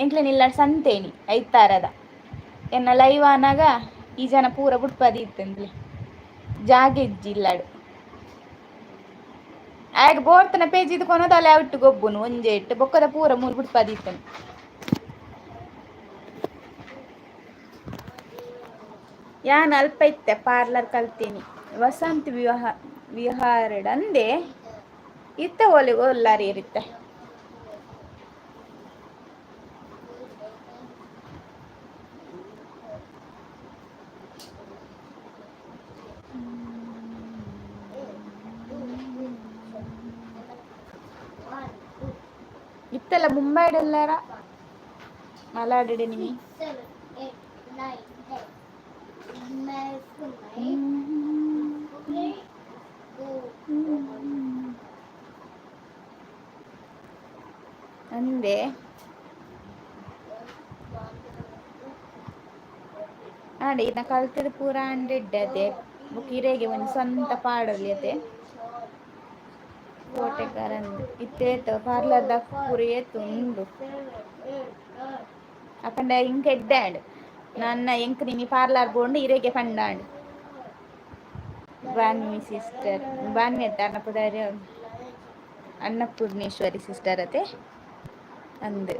ಎಂಕ್ಲೆನ ಸಂತೇನಿ ಐತಾರದ ಎನ್ನ ಲೈವ್ ಆನಾಗ ಈ ಜನ ಪೂರ ಬುಡ್ಪದಿ ಇತ್ತಂದ್ಲೆ ಜಾಗೆ ಇಜ್ಜಿ ಇಲ್ಲಾಡು ಆಗ ಬೋರ್ತನ ಪೇಜ್ ಇದು ಕೊನೋದು ಅಲೆ ಅವಿಟ್ಟು ಗೊಬ್ಬುನು ಒಂಜೆ ಇಟ್ಟು ಬೊಕ್ಕದ ಪೂರ ಮೂರು ಬುಡ್ಪದಿ ಇತ್ತನು. ಯಾನ್ ಅಲ್ಪ ಇತ್ತೆ ಪಾರ್ಲರ್ ಕಲ್ತೀನಿ ವಸಂತ ವಿವಾಹ ವಿಹಾರಡ್ ಅಂದೆ ಇತ್ತೆ ಒಲೆ ಒಲ್ಲಾರಿ ಇರುತ್ತೆ. ಇತ್ತೆಲ್ಲ ಮುಂಬೈಡೆಲ್ಲಾರ ಮಲಾಡಿಡೆ ನಿಮಿ. 6, 7, 8, 9, 10. 3, 4. ಅಂದೆ. ಆಂಡ ಇನ್ನ ಕಲ್ತದ ಪೂರ ಅಂಡ ಇಡ್ಡದೆ ಬೊಕ ಇರೆಗೆ ಒಂಜಿ ಸ್ವಂತ ಪಾಡೊಲಿ ಅತೆ. ಕೋಟೆಕಾರಂದ್ ಇತ್ತೆ ಪಾರ್ಲರ್ ದ ಪೂರ ಏತ್ ಉಂಡು. ಅಪಂಡ ಇಂಕ್ ಎಡ್ಡೆ ಆಂಡ್ ನನ್ನ ಎಂಕ್ ನಿನಿ ಪಾರ್ಲರ್ ಬೋಂಡು ಇರೆಗೆ ಪಂಡಾಂಡ್. ಬಾನ್ವಿ ಸಿಸ್ಟರ್, ಬಾನ್ವಿ ಅತ್ತ ಅನ್ನ ಪುದಾರ್, ಅನ್ನಪೂರ್ಣೇಶ್ವರಿ ಸಿಸ್ಟರ್ ಅತೆ ಅಂದ್.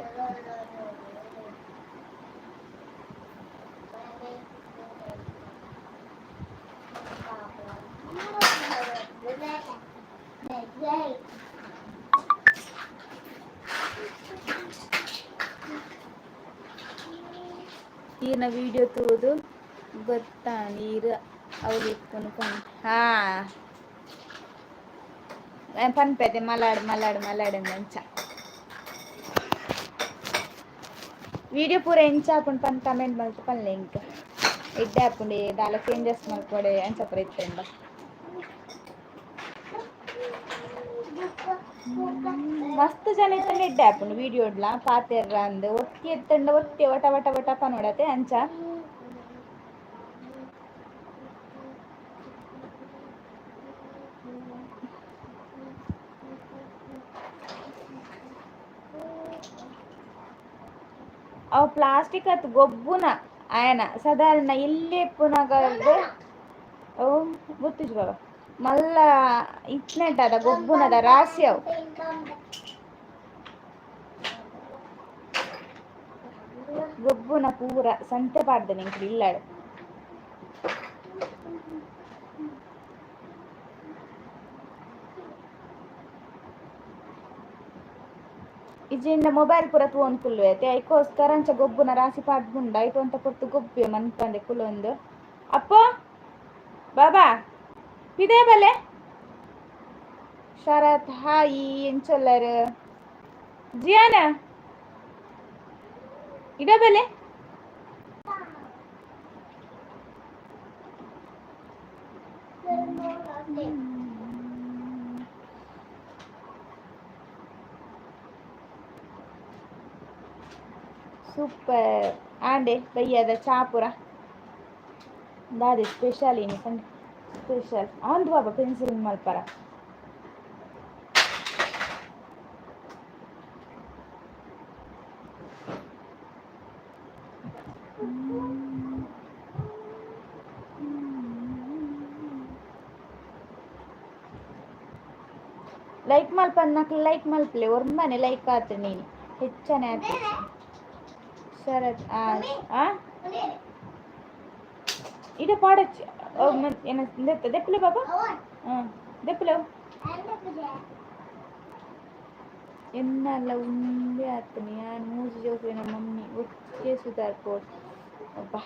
ಈರ್ನ ವಿಡಿಯೋ ತೂದು ಗೊತ್ತಾಂಡ್ ಈರ್ ಅವ್ಲು ಇಪ್ಪುನು ಪಂದ್. ಹಾ, ಪನ್ಪೆದೆ ಮಲಾಡ್ ಮಲಾಡ್ ಮಲಾಡ್ ಅಂಚ. ವಿಡಿಯೋ ಪೂರ ಎಂಚ ಆಪುಂಡು ಪಂದ್ ಕಮೆಂಟ್ ಮಲ್ತ್ ಪನ್ಲೆ ಎಂಕ್. ಎಡ್ಡೆ ಆಪುಂಡೆ, ದಾಲ ಚೇಂಜಸ್ ಮಲ್ಪೊಡೆ ಅಂಚ ಪೂರ ಇತ್ತ್ಂಡ. ಮಸ್ತ್ ಜನ ಇತ್ತಂಡ ಎಡ್ಡೆ ಆಪುಂಡು ವಿಡಿಯೋಡ್ಲ ಪಾತೆರ್ರ ಅಂದ್. ಒತ್ತಿ ಎತ್ತಂಡ ಒತ್ತಿ ವಟ ವಟ ವಟ ಪನೊಡತೆ ಅಂಚ. ಅವು ಪ್ಲಾಸ್ಟಿಕ್ ಅತ್ ಗೊಬ್ಬುನ ಆಯನ ಸಾಧಾರಣ ಎಲ್ಲಿ ಇಪ್ಪುನಗ ಅವು ಗೊತ್ತಿಜ್ ಬಾಬಾ. ಮಲ್ಲ ಇತ್ನೆಟ್ ಅದ ಗೊಬ್ಬುನದ ರಾಶಿ ಅವು. ಗೊಬ್ಬುನ ಪೂರ ಸಂತೆ ಪಾಡ್ದನೆ ಎಂಕ್ಲು ಇಲ್ಲಡ್. ಇಜ್ಜಿಂಡ ಮೊಬೈಲ್ ಪೂರ ತೂವೊಂದು ಕುಲ್ಲುವೆ ಅತೆ, ಐಕೋಸ್ಕರ ಅಂಚ ಗೊಬ್ಬುನ ರಾಶಿ ಪಾಡ್ದುಂಡ ಐಟ್ ಒಂತೆ ಪೊರ್ತು ಗೊಬ್ಬುವೆ ಮನ್ಪಂದೆ ಕುಲೊಂದು. ಅಪ್ಪೋ ಬಾಬಾ ಪಿದೆ ಬಲೆ. ಶರತ್ ಹಾಯ್, ಎಂಚೊಲ್ಲರ್? ಜಿಯಾನ ಇಡ ಬಲೆ. ಸೂಪರ್ ಆಂಡೆ ಬಯ್ಯದ ಚಾಪುರ ದಾದೆ ಸ್ಪೆಷಲ್ ಇನಿ ಪಂಡ? ಸ್ಪೆಷಲ್ ಆಂದ್ ಬಾಬಾ ಪೆನ್ಸಿಲ್ ಮಲ್ಪರ. ಲೈಕ್ ಮಲ್ಪನ್ನಕ್ಲು ಲೈಕ್ ಮಲ್ಪಲೆ, ಒರ್ಮನೆ ಲೈಕ್ ಆತು ನೀನು ಹೆಚ್ಚನೆ ಆತು. ಶರತ್ ಆ ಆ ಇದು ಪಾಡಚ್ಚಿ ಏನ ದೆಪ್ಪಲೆ ಬಾಬಾ. ಹಾಂ, ದೆಪ್ಪಲೆ ಎನ್ನಲ್ಲ ಉಂದೆ ಆತನಿ. ಯಾನ್ ಮೂಜಿ ಜೋಕ್ಲೆನ ಮಮ್ಮಿ, ಒಟ್ಟೆ ಸುಧಾರ್ಪೋಡು. ಅಬ್ಬಾ,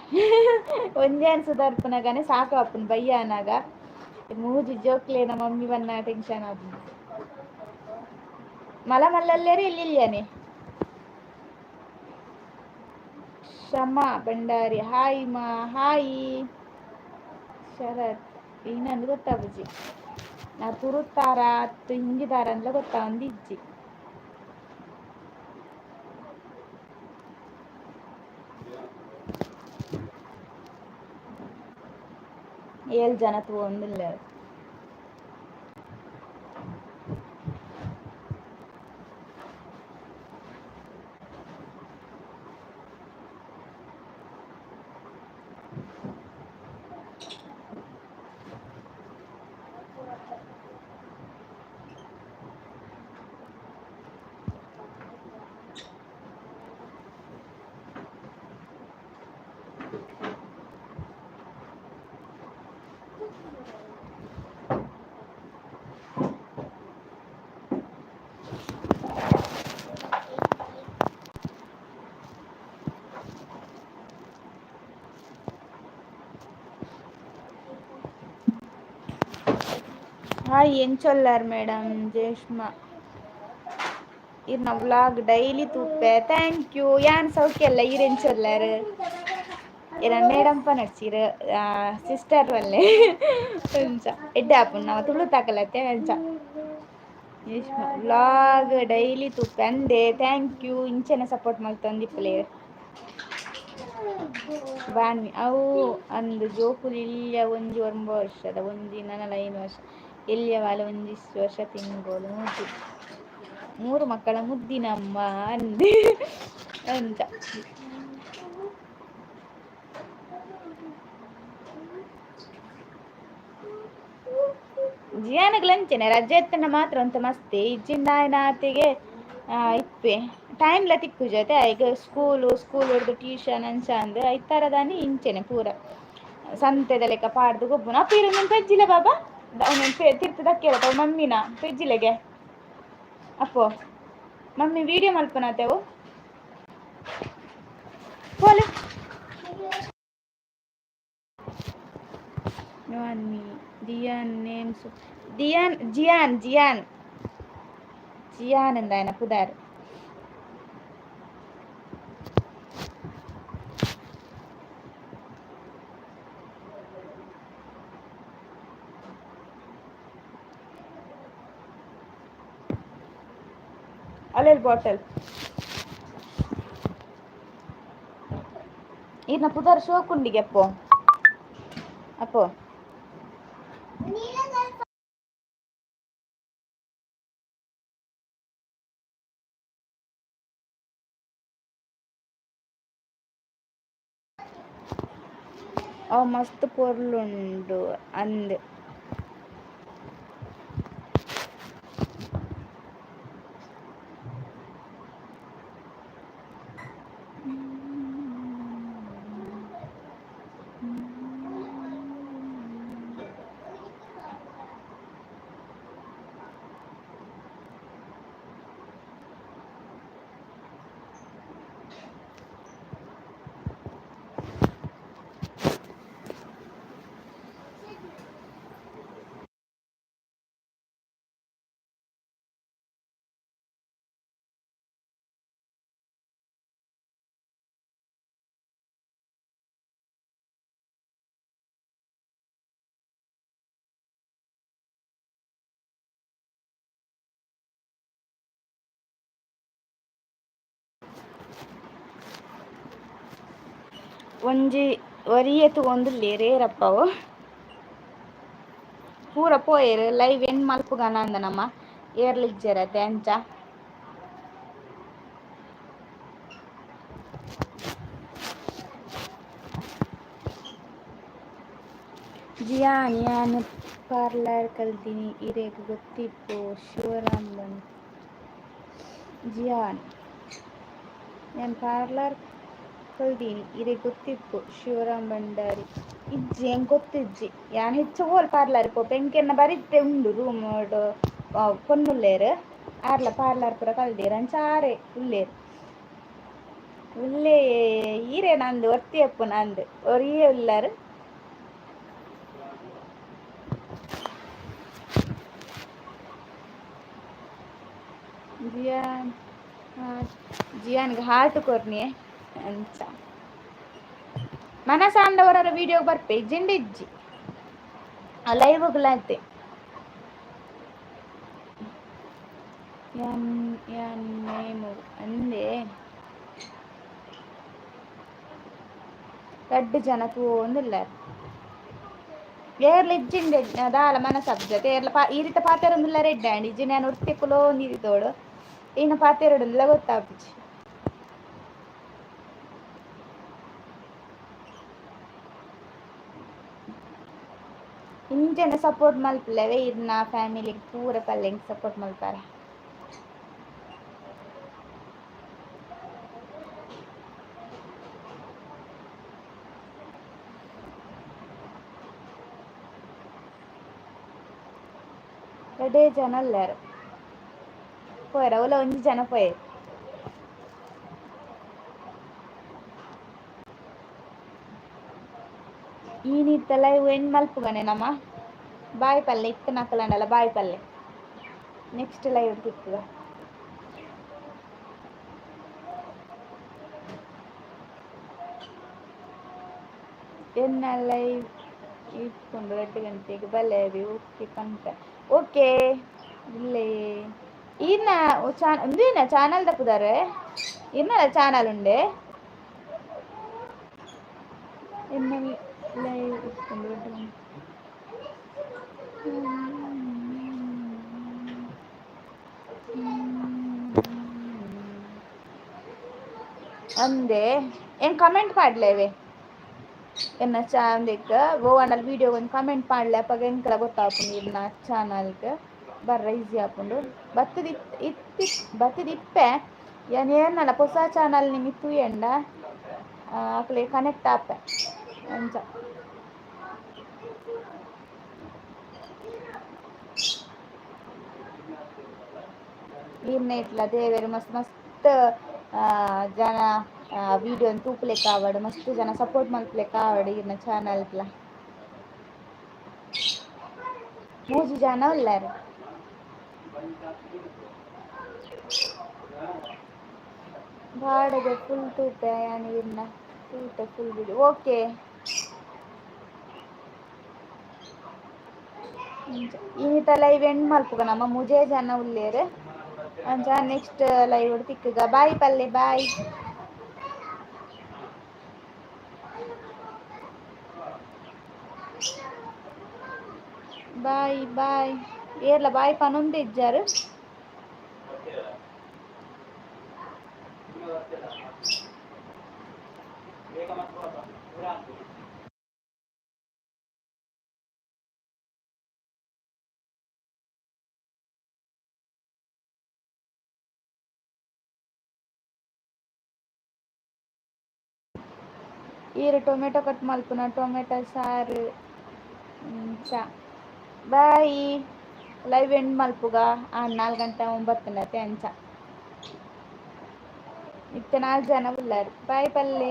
ಒಂಜೇನ್ ಸುಧಾರ್ಪುನಗನೆ ಸಾಕು ಆಪುಂಡು ಬಯ್ಯ ಅನಾಗ. ಮೂಜಿ ಜೋಕ್ಲೆನ ಮಮ್ಮಿ ಬನ್ನ ಟೆನ್ಷನ್ ಆಪುಂಡು. ಮಲ ಮಲ್ಲಲ್ಲೇರಿ ಇಲ್ಲಿಲ್ಯಾನೆ. ಶಮಾ ಭಂಡಾರಿ ಹಾಯ್ ಮಾ, ಹಾಯ್. ಶರತ್ ಇನ್ನೊಂದು ಗೊತ್ತಾಬುಜಿ ನಾ ತುರುತ್ತಾರ ಅತ್ತು ಹಿಂದಿದಾರ ಅಂದ್ಲ ಗೊತ್ತಾವಂದು ಇಜ್ಜಿ. ಏಳು ಜನ ತೂವೊಂದುಲ್ಲೆರ್. Hi, ಎಂಚೊಲ್ಲಾರ್ madam? ಜೇಷ್ಮಾ. ಇರ್ನ ವ್ಲಾಗ್ ಡೈಲಿ ತೂಪೆ thank you ಯಾನ್ ಸೌಖ್ಯ ಅಲ್ಲ ಈರೆಂಚೊಲ್ಲಾರು ಇರ ಮೇಡಮ್ ಪನಡ್ಸಿರ್ ಸಿಸ್ಟರ್ ವಲ್ಲೆ ಅಂಚ ಎಡ್ಡೆ ಆಪುಂಡು ನಮ ತುಳು ತಾಕಲತ್ತೆ ಅಂಚ ವ್ಲಾಗ್ ಡೈಲಿ ತೂಪೆ ಅಂದೆ thank you ಇಂಚೆನೆ ಸಪೋರ್ಟ್ ಮಲ್ತೊಂದಿಪ್ಪುಲೆ ಬಾನ್ವಿ ಅವು ಅಂದು ಜೋಕುಲು ಇಲ್ಯ ಒಂಜಿ ಒಂಬ ವರ್ಷದ ಒಂಜಿ ನನಲ 5 ವರ್ಷ ಎಲ್ಯ ಬಾಲ ಒಂಜಿ ವರ್ಷ ತಿಂಗಳು ಮೂರು ಮಕ್ಕಳ ಮುದ್ದಿನಮ್ಮ ಅಂದೆ ಅಂಚ ಜಿಯಾನಗ್ಲ ಅಂಚೆನೆ ರಜೆ ಎತ್ತಂಡ ಮಾತ್ರ ಒಂತೆ ಮಸ್ತಿ ಇಜ್ಜಿಂಡ ಆಯ್ನ ಆತೆಗೆ ಇಪ್ಪೆ ಟೈಮ್ಲ ತಿಕ್ಕುಜತೆ ಈಗ ಸ್ಕೂಲು ಸ್ಕೂಲ್ ಹೊಡ್ದು ಟ್ಯೂಷನ್ ಅಂಚ ಅಂದ್ ಐತಾರದಾನಿ ಇಂಚೆನೆ ಪೂರ ಸಂತೆದ ಲೆಕ್ಕ ಪಾಡ್ದು ಗೊಬ್ಬುನ ಅಪ್ಪ ಇರು ಪೆಜ್ಜಿಲ ಬಾಬಾ ತಿರ್ತು ದಕ್ಕಿರ ಮಮ್ಮಿನ ಪೆಜ್ಜಿಲೆಗೆ ಅಪ್ಪೋ mummy video ಮಲ್ಪುನತೆವು ಪೋಲೆ Diyan names Diyan Ziyan Ziyan Ziyan ಎಂದಾಯನ ಪುದಾರ್ ಅಲ್ಲೆಲ್ bottle ಈರ್ನ ಪುದಾರ್ ಶೋಕುಂಡಿಗೆ ಅಪ್ಪೋ ಅಪ್ಪೋ ಅವು ಮಸ್ತ್ ಪೊರ್ಲುಂಡು ಅಂದ್ ಒಂಜಿ ಒರಿಯೆ ತೂವೊಂದುಲ್ಲೆರ್ ಏರಪ್ಪವು ಪೂರ ಪೋಯೆರ್ ಲೈವ್ ಎಂಡ್ ಮಲ್ಪುಗನ ಅಂದ ನಮ ಏರ್ಲ ಇಜ್ಜೆರ್ ಅತೆ ಅಂಚ ಜಿಯಾನ್ ಯಾನ್ ಪಾರ್ಲರ್ ಕಲ್ದಿನಿ ಇರೆಗ್ ಗೊತ್ತಿಪ್ಪು ಶಿವರಾಮ್ ಬಂದ್ ಜಿಯಾನ್ ಯಾನ್ ಪಾರ್ಲರ್ ಕಲ್ದೀನಿ ಇರೆಗ್ ಗೊತ್ತಿಪ್ಪು ಶಿವರಾಮ್ ಭಂಡಾರಿ ಇಜ್ಜಿ ಎಂಕ್ ಗೊತ್ತಿಜ್ಜಿ ಯಾನ್ ಹೆಚ್ಚು ಓಲ್ ಪಾರ್ಲರ್ ಪೋಪೆ ಎಂಕೆನ್ನ ಬರಿತ್ತೆ ಉಂಡು ರೂಮ್ ಪೊನ್ನುಲ್ಲೇರ್ ಆರ್ಲ ಪಾರ್ಲರ್ ಪೂರ ಕಲ್ದೀರ್ ಅಂಚ ಆರೆ ಉಲ್ಲೇರ್ ಉಲ್ಲೇ ಈರೆ ನಂದು ಒರ್ತಿ ಅಪ್ಪು ನಂದು ಒರಿಯೇ ಉಲ್ಲಾರ್ ಜಿಯಾನ್ ಜಿಯಾನ್ಗೆ ಹಾರ್ಟ್ ಕೊರ್ನಿ ಅಂಚ ಮನಸಾಂಡವರ ವಿಡಿಯೋ ಬರ್ಪೆ ಇಜ್ಜಿಂಡ ಇಜ್ಜಿ ಲೈವ್ಗ್ಲ ಅತ್ತೆ ಯಾನ್ ಯಾನ್ ನೇಮು ಅಂದೆ ರಡ್ಡ್ ಜನ ತೂವೊಂದುಲ್ಲೆರ್ ಏರ್ಲ ಇಜ್ಜಿಂಡ ದಾಲ ಮನಸಬ್ಜತೆ ಏರ್ಲ ಪಾ ಈ ರೀತ ಪಾತೆರೊಂದುಲ್ಲೆರ್ ಎಡ್ಡೆ ಆಂಡ್ ಇಜ್ಜಿಂಡ ಯಾನ್ ಒರ್ತಿ ಕುಲೋಂದು ತೋಡು ಈನ ಪಾತೆರೊಡುಂದುಲ ಗೊತ್ತಾಪುಜಿ ಇಂಚೆನೆ ಸಪೋರ್ಟ್ ಮಲ್ಪುಲೆವೆ ಇರ್ನ ಫ್ಯಾಮಿಲಿಗ್ ಪೂರ ಪಲ್ಲೆಂಗ್ ಸಪೋರ್ಟ್ ಮಲ್ಪರೆ ರಡ್ಡೇ ಜನ ಉಲ್ಲೆರ್ ಪೋಯೆರ್ ಅವ್ಲ ಒಂಜಿ ಜನ ಪೋಯೆರ್ ಈನಿತ್ತ ಲೈವ್ ಎಂಡ್ ಮಲ್ಪುಗನೆ ನಮ ಬಾಯ್ ಪಲ್ಲೆ ಇತ್ತನಕುಲಾಂಡಲ ಬಾಯ್ ಪಲ್ಲೆ ನೆಕ್ಸ್ಟ್ ಲೈವ್ ತಿಕ್ಕುಗ. ಎನ್ನ ಲೈವ್ ಇಪ್ಪುಂಡು 2 ಗಂಟೆಗೆ ಬಲೆ ಓಕೆ ಪನ್ಪೆ. ಓಕೆ ಇಲ್ಲೇ ಈರ್ನ ಉಂದೇನ ಚಾನಲ್ ದಪ್ಪುದಾರೆ ಇರ್ನಲ ಚಾನಲ್ ಉಂಡೆ ಎನ್ನ ಲೈವ್ ಇಪ್ಪುಂಡು 2 ಗಂಟೆ. ಅಂದೆ ಏನು ಕಮೆಂಟ್ ಪಾಡ್ಲೇವೆ ಎನ್ನ ಚಾಂದಿಕ್ ಗೋವಾಂಡಲ್ ವೀಡಿಯೋ ಒಂದು ಕಮೆಂಟ್ ಪಾಡ್ಲೆ ಅಪ್ಪಗ ಎಂಕಲ ಗೊತ್ತಾಪುಂಡು ಇರ್ನ ಚಾನಲ್ಗೆ ಬರ್ರ ಈಸಿ ಆಪುಂಡು. ಬತ್ತದ ಇತ್ತಿ ಬತ್ತದ ಇಪ್ಪೆ ಯಾನ್ ಏರ್ನಲ ಹೊಸ ಚಾನಲ್ ನಿಮಗೆ ತೂಯಂಡ ಅಕ್ಲೆ ಕನೆಕ್ಟ್ ಆಪೆ ಅಂಚ. ಈರ್ನ ಇಟ್ಲ ದೇವೆರ್ ಮಸ್ತ್ ಮಸ್ತ್ ಜನ ವೀಡಿಯೋನ್ ತೂಪುಲೆಕ್ಕ ಆವಡ್ ಮಸ್ತ್ ಜನ ಸಪೋರ್ಟ್ ಮಲ್ಪುಲೆಕ್ಕ ಆವಡ್ ಈರ್ನ ಚಾನಲ್ಗ್ಲ. 3 ಜನ ಉಲ್ಲೆರ್. ಬಾಡಿಗೆ ಫುಲ್ ತೂಪೆ ಯಾನ್ ಈರ್ನ ತೂತೆ ಫುಲ್ ವಿಡಿಯೋ. ಓಕೆ ಇನಿತ ಲೈವ್ ಎಂಡ್ ಮಲ್ಪುಗ ನಮ್ಮ 3 ಜನ ಉಲ್ಲೆರ್. ಅಂಚ ನೆಕ್ಸ್ಟ್ ಲೈವ್ ತಿಕ್ಕುಗ. ಬಾಯ್ ಪಲ್ಲೆ ಬಾಯ್. ಬಾಯ್ ಬಾಯ್ ಏರ್ಲ ಬಾಯ್ ಪನೊಂದು ಇಜ್ಜಾರು. ಈರ್ ಟೊಮೆಟೊ ಕಟ್ ಮಲ್ಪುನ ಟೊಮೆಟೊ ಸಾರು ಚಾ. ಬಾಯ್ ಲೈವ್ ಎಂಡ್ ಮಲ್ಪುಗ 4 ಗಂಟೆ 9 ಅಂಚ. ಇತ್ತೆ 4 ಜನ ಉಲ್ಲಾರು. ಬಾಯ್ ಪಲ್ಲೆ.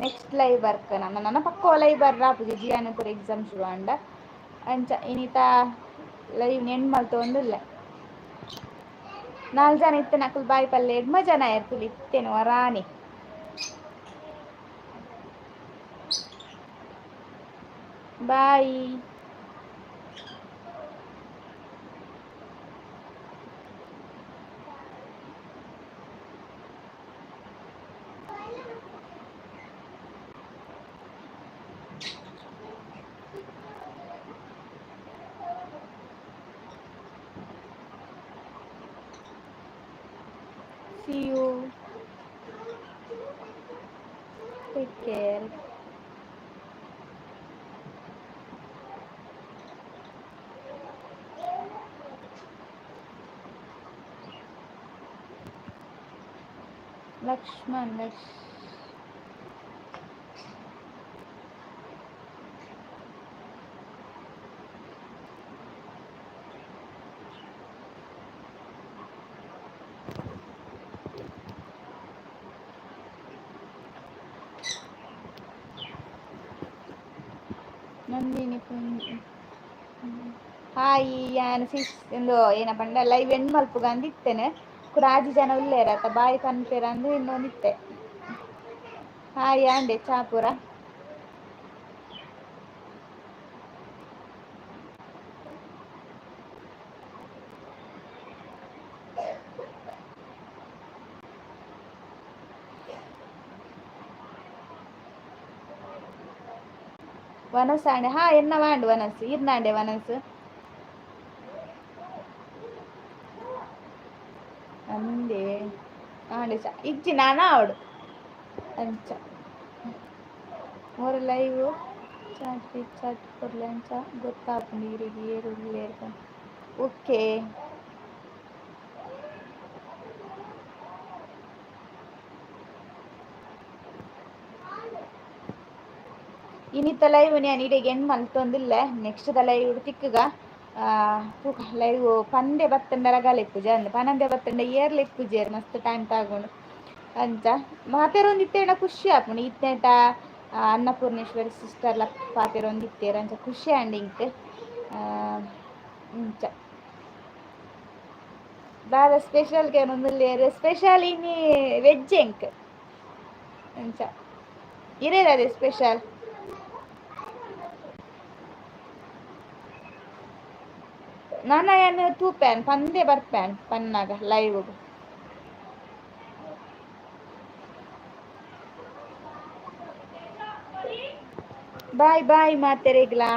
ನೆಕ್ಸ್ಟ್ ಲೈವ್ ಬರ್ಕ ನಮ್ಮ ನನ್ನ ಪಕ್ಕ ಲೈವ್ ಬರ್ರ ಆಪುಜಿ ಜಿಯಾನ ಪೂರ ಎಕ್ಸಾಮ್ ಶುರು ಆಂಡ ಅಂಚ ಇನಿತ ಲೈವ್ ಎಂಡ್ ಮಲ್ತೊಂದುಲ್ಲೆ. 4 ಜನ ಇತ್ತೆ ನಕುಲು ಬಾಯ್ ಪಲ್ಲೆ. 8 ಜನ ಇರ್ತುಲು ಇತ್ತೇನು ವರಾನಿ. Bye. See you. Take care. Lakshman Laksh Nandini hi ಯಾನ್ ಸಿಸ್ ಇಂದು ಏನಪ್ಪ ಲೈವ್ ಎಂಡ್ ಮಲ್ಪುಗ ಅಂದ್ ಇತ್ತೇನೆ. ಕುರಾಜಿ ಜನ ಉಲ್ಲೇರ ಅತ್ತ ಬಾಯಿ ಪನ್ಪೆರ ಅಂದ್ ಇನ್ನೊಂದಿತ್ತೆ. ಹಾಯ್ ಆಂಡೆ ಚಾಪುರ. ವನಸ್ ಆಂಡೆ ಹಾ ಎನ್ನ ವಾಂಡ್ ವನಸ್ ಇರ್ನಾಂಡೆ ವನಸ್ ಅಂದೆ ಆಂಡೆ ಚ ಇಜ್ಜಿ ನಾನ ಅವಡು ಅಂಚ ಮೋರ ಲೈವ್ ಚಾಟ್ ಚಾಟ್ ಕೊರ್ಲೆ ಅಂಚ ಗೊತ್ತಾಪುಂಡು ಈರೆಗ್ ಏರ್ ಉಲ್ಲೆರ್ ಪಂದ್. ಓಕೆ ಇನಿತ ಲೈವ್ ಯಾನ್ ಇಡೆಗ್ ಎಂಡ್ ಮಲ್ತೊಂದುಲ್ಲೆ. ನೆಕ್ಸ್ಟ್ ದ ಲೈವ್ ತಿಕ್ಕುಗ ತೂಕ ಲೈವ್ ಪಂದೆ ಬತ್ತಂಡಲ ಗಲೆಪ್ಪುಜ ಅಂದ್ ಪನಂದೆ ಬತ್ತಂಡ ಏರ್ಲ ಇಪ್ಪುಜೆರ್ ಮಸ್ತ್ ಟೈಮ್ ತಾಗೊಂಡು ಅಂಚ ಮಾತೆರೊಂದಿತ್ತೇಂಡ ಖುಷಿ ಆಪುಂಡು. ಇತ್ತೇಟ ಅನ್ನಪೂರ್ಣೇಶ್ವರಿ ಸಿಸ್ಟರ್ಲ ಪಾತೆರೊಂದಿತ್ತೇರ್ ಅಂಚ ಖುಷಿ ಆಂಡ್ ಇಂಕ್ ಇಂಚ ದಾದ ಸ್ಪೆಷಲ್ ಕೇನೊಂದುಲ್ಲೆರ್. ಸ್ಪೆಷಲ್ ಇನಿ ವೆಜ್ ಎಂಕ್ ಅಂಚ. ಇರೇದಾದೆ ಸ್ಪೆಷಲ್? ನಾನ ಏನು ತೂಪೇನ್ ಪಂದೇ ಬರ್ಪೇನ್ ಪನ್ನಾಗ ಲೈವ್. ಬಾಯ್ ಬಾಯ್ ಮಾತೆರೆಗ್ಲಾ.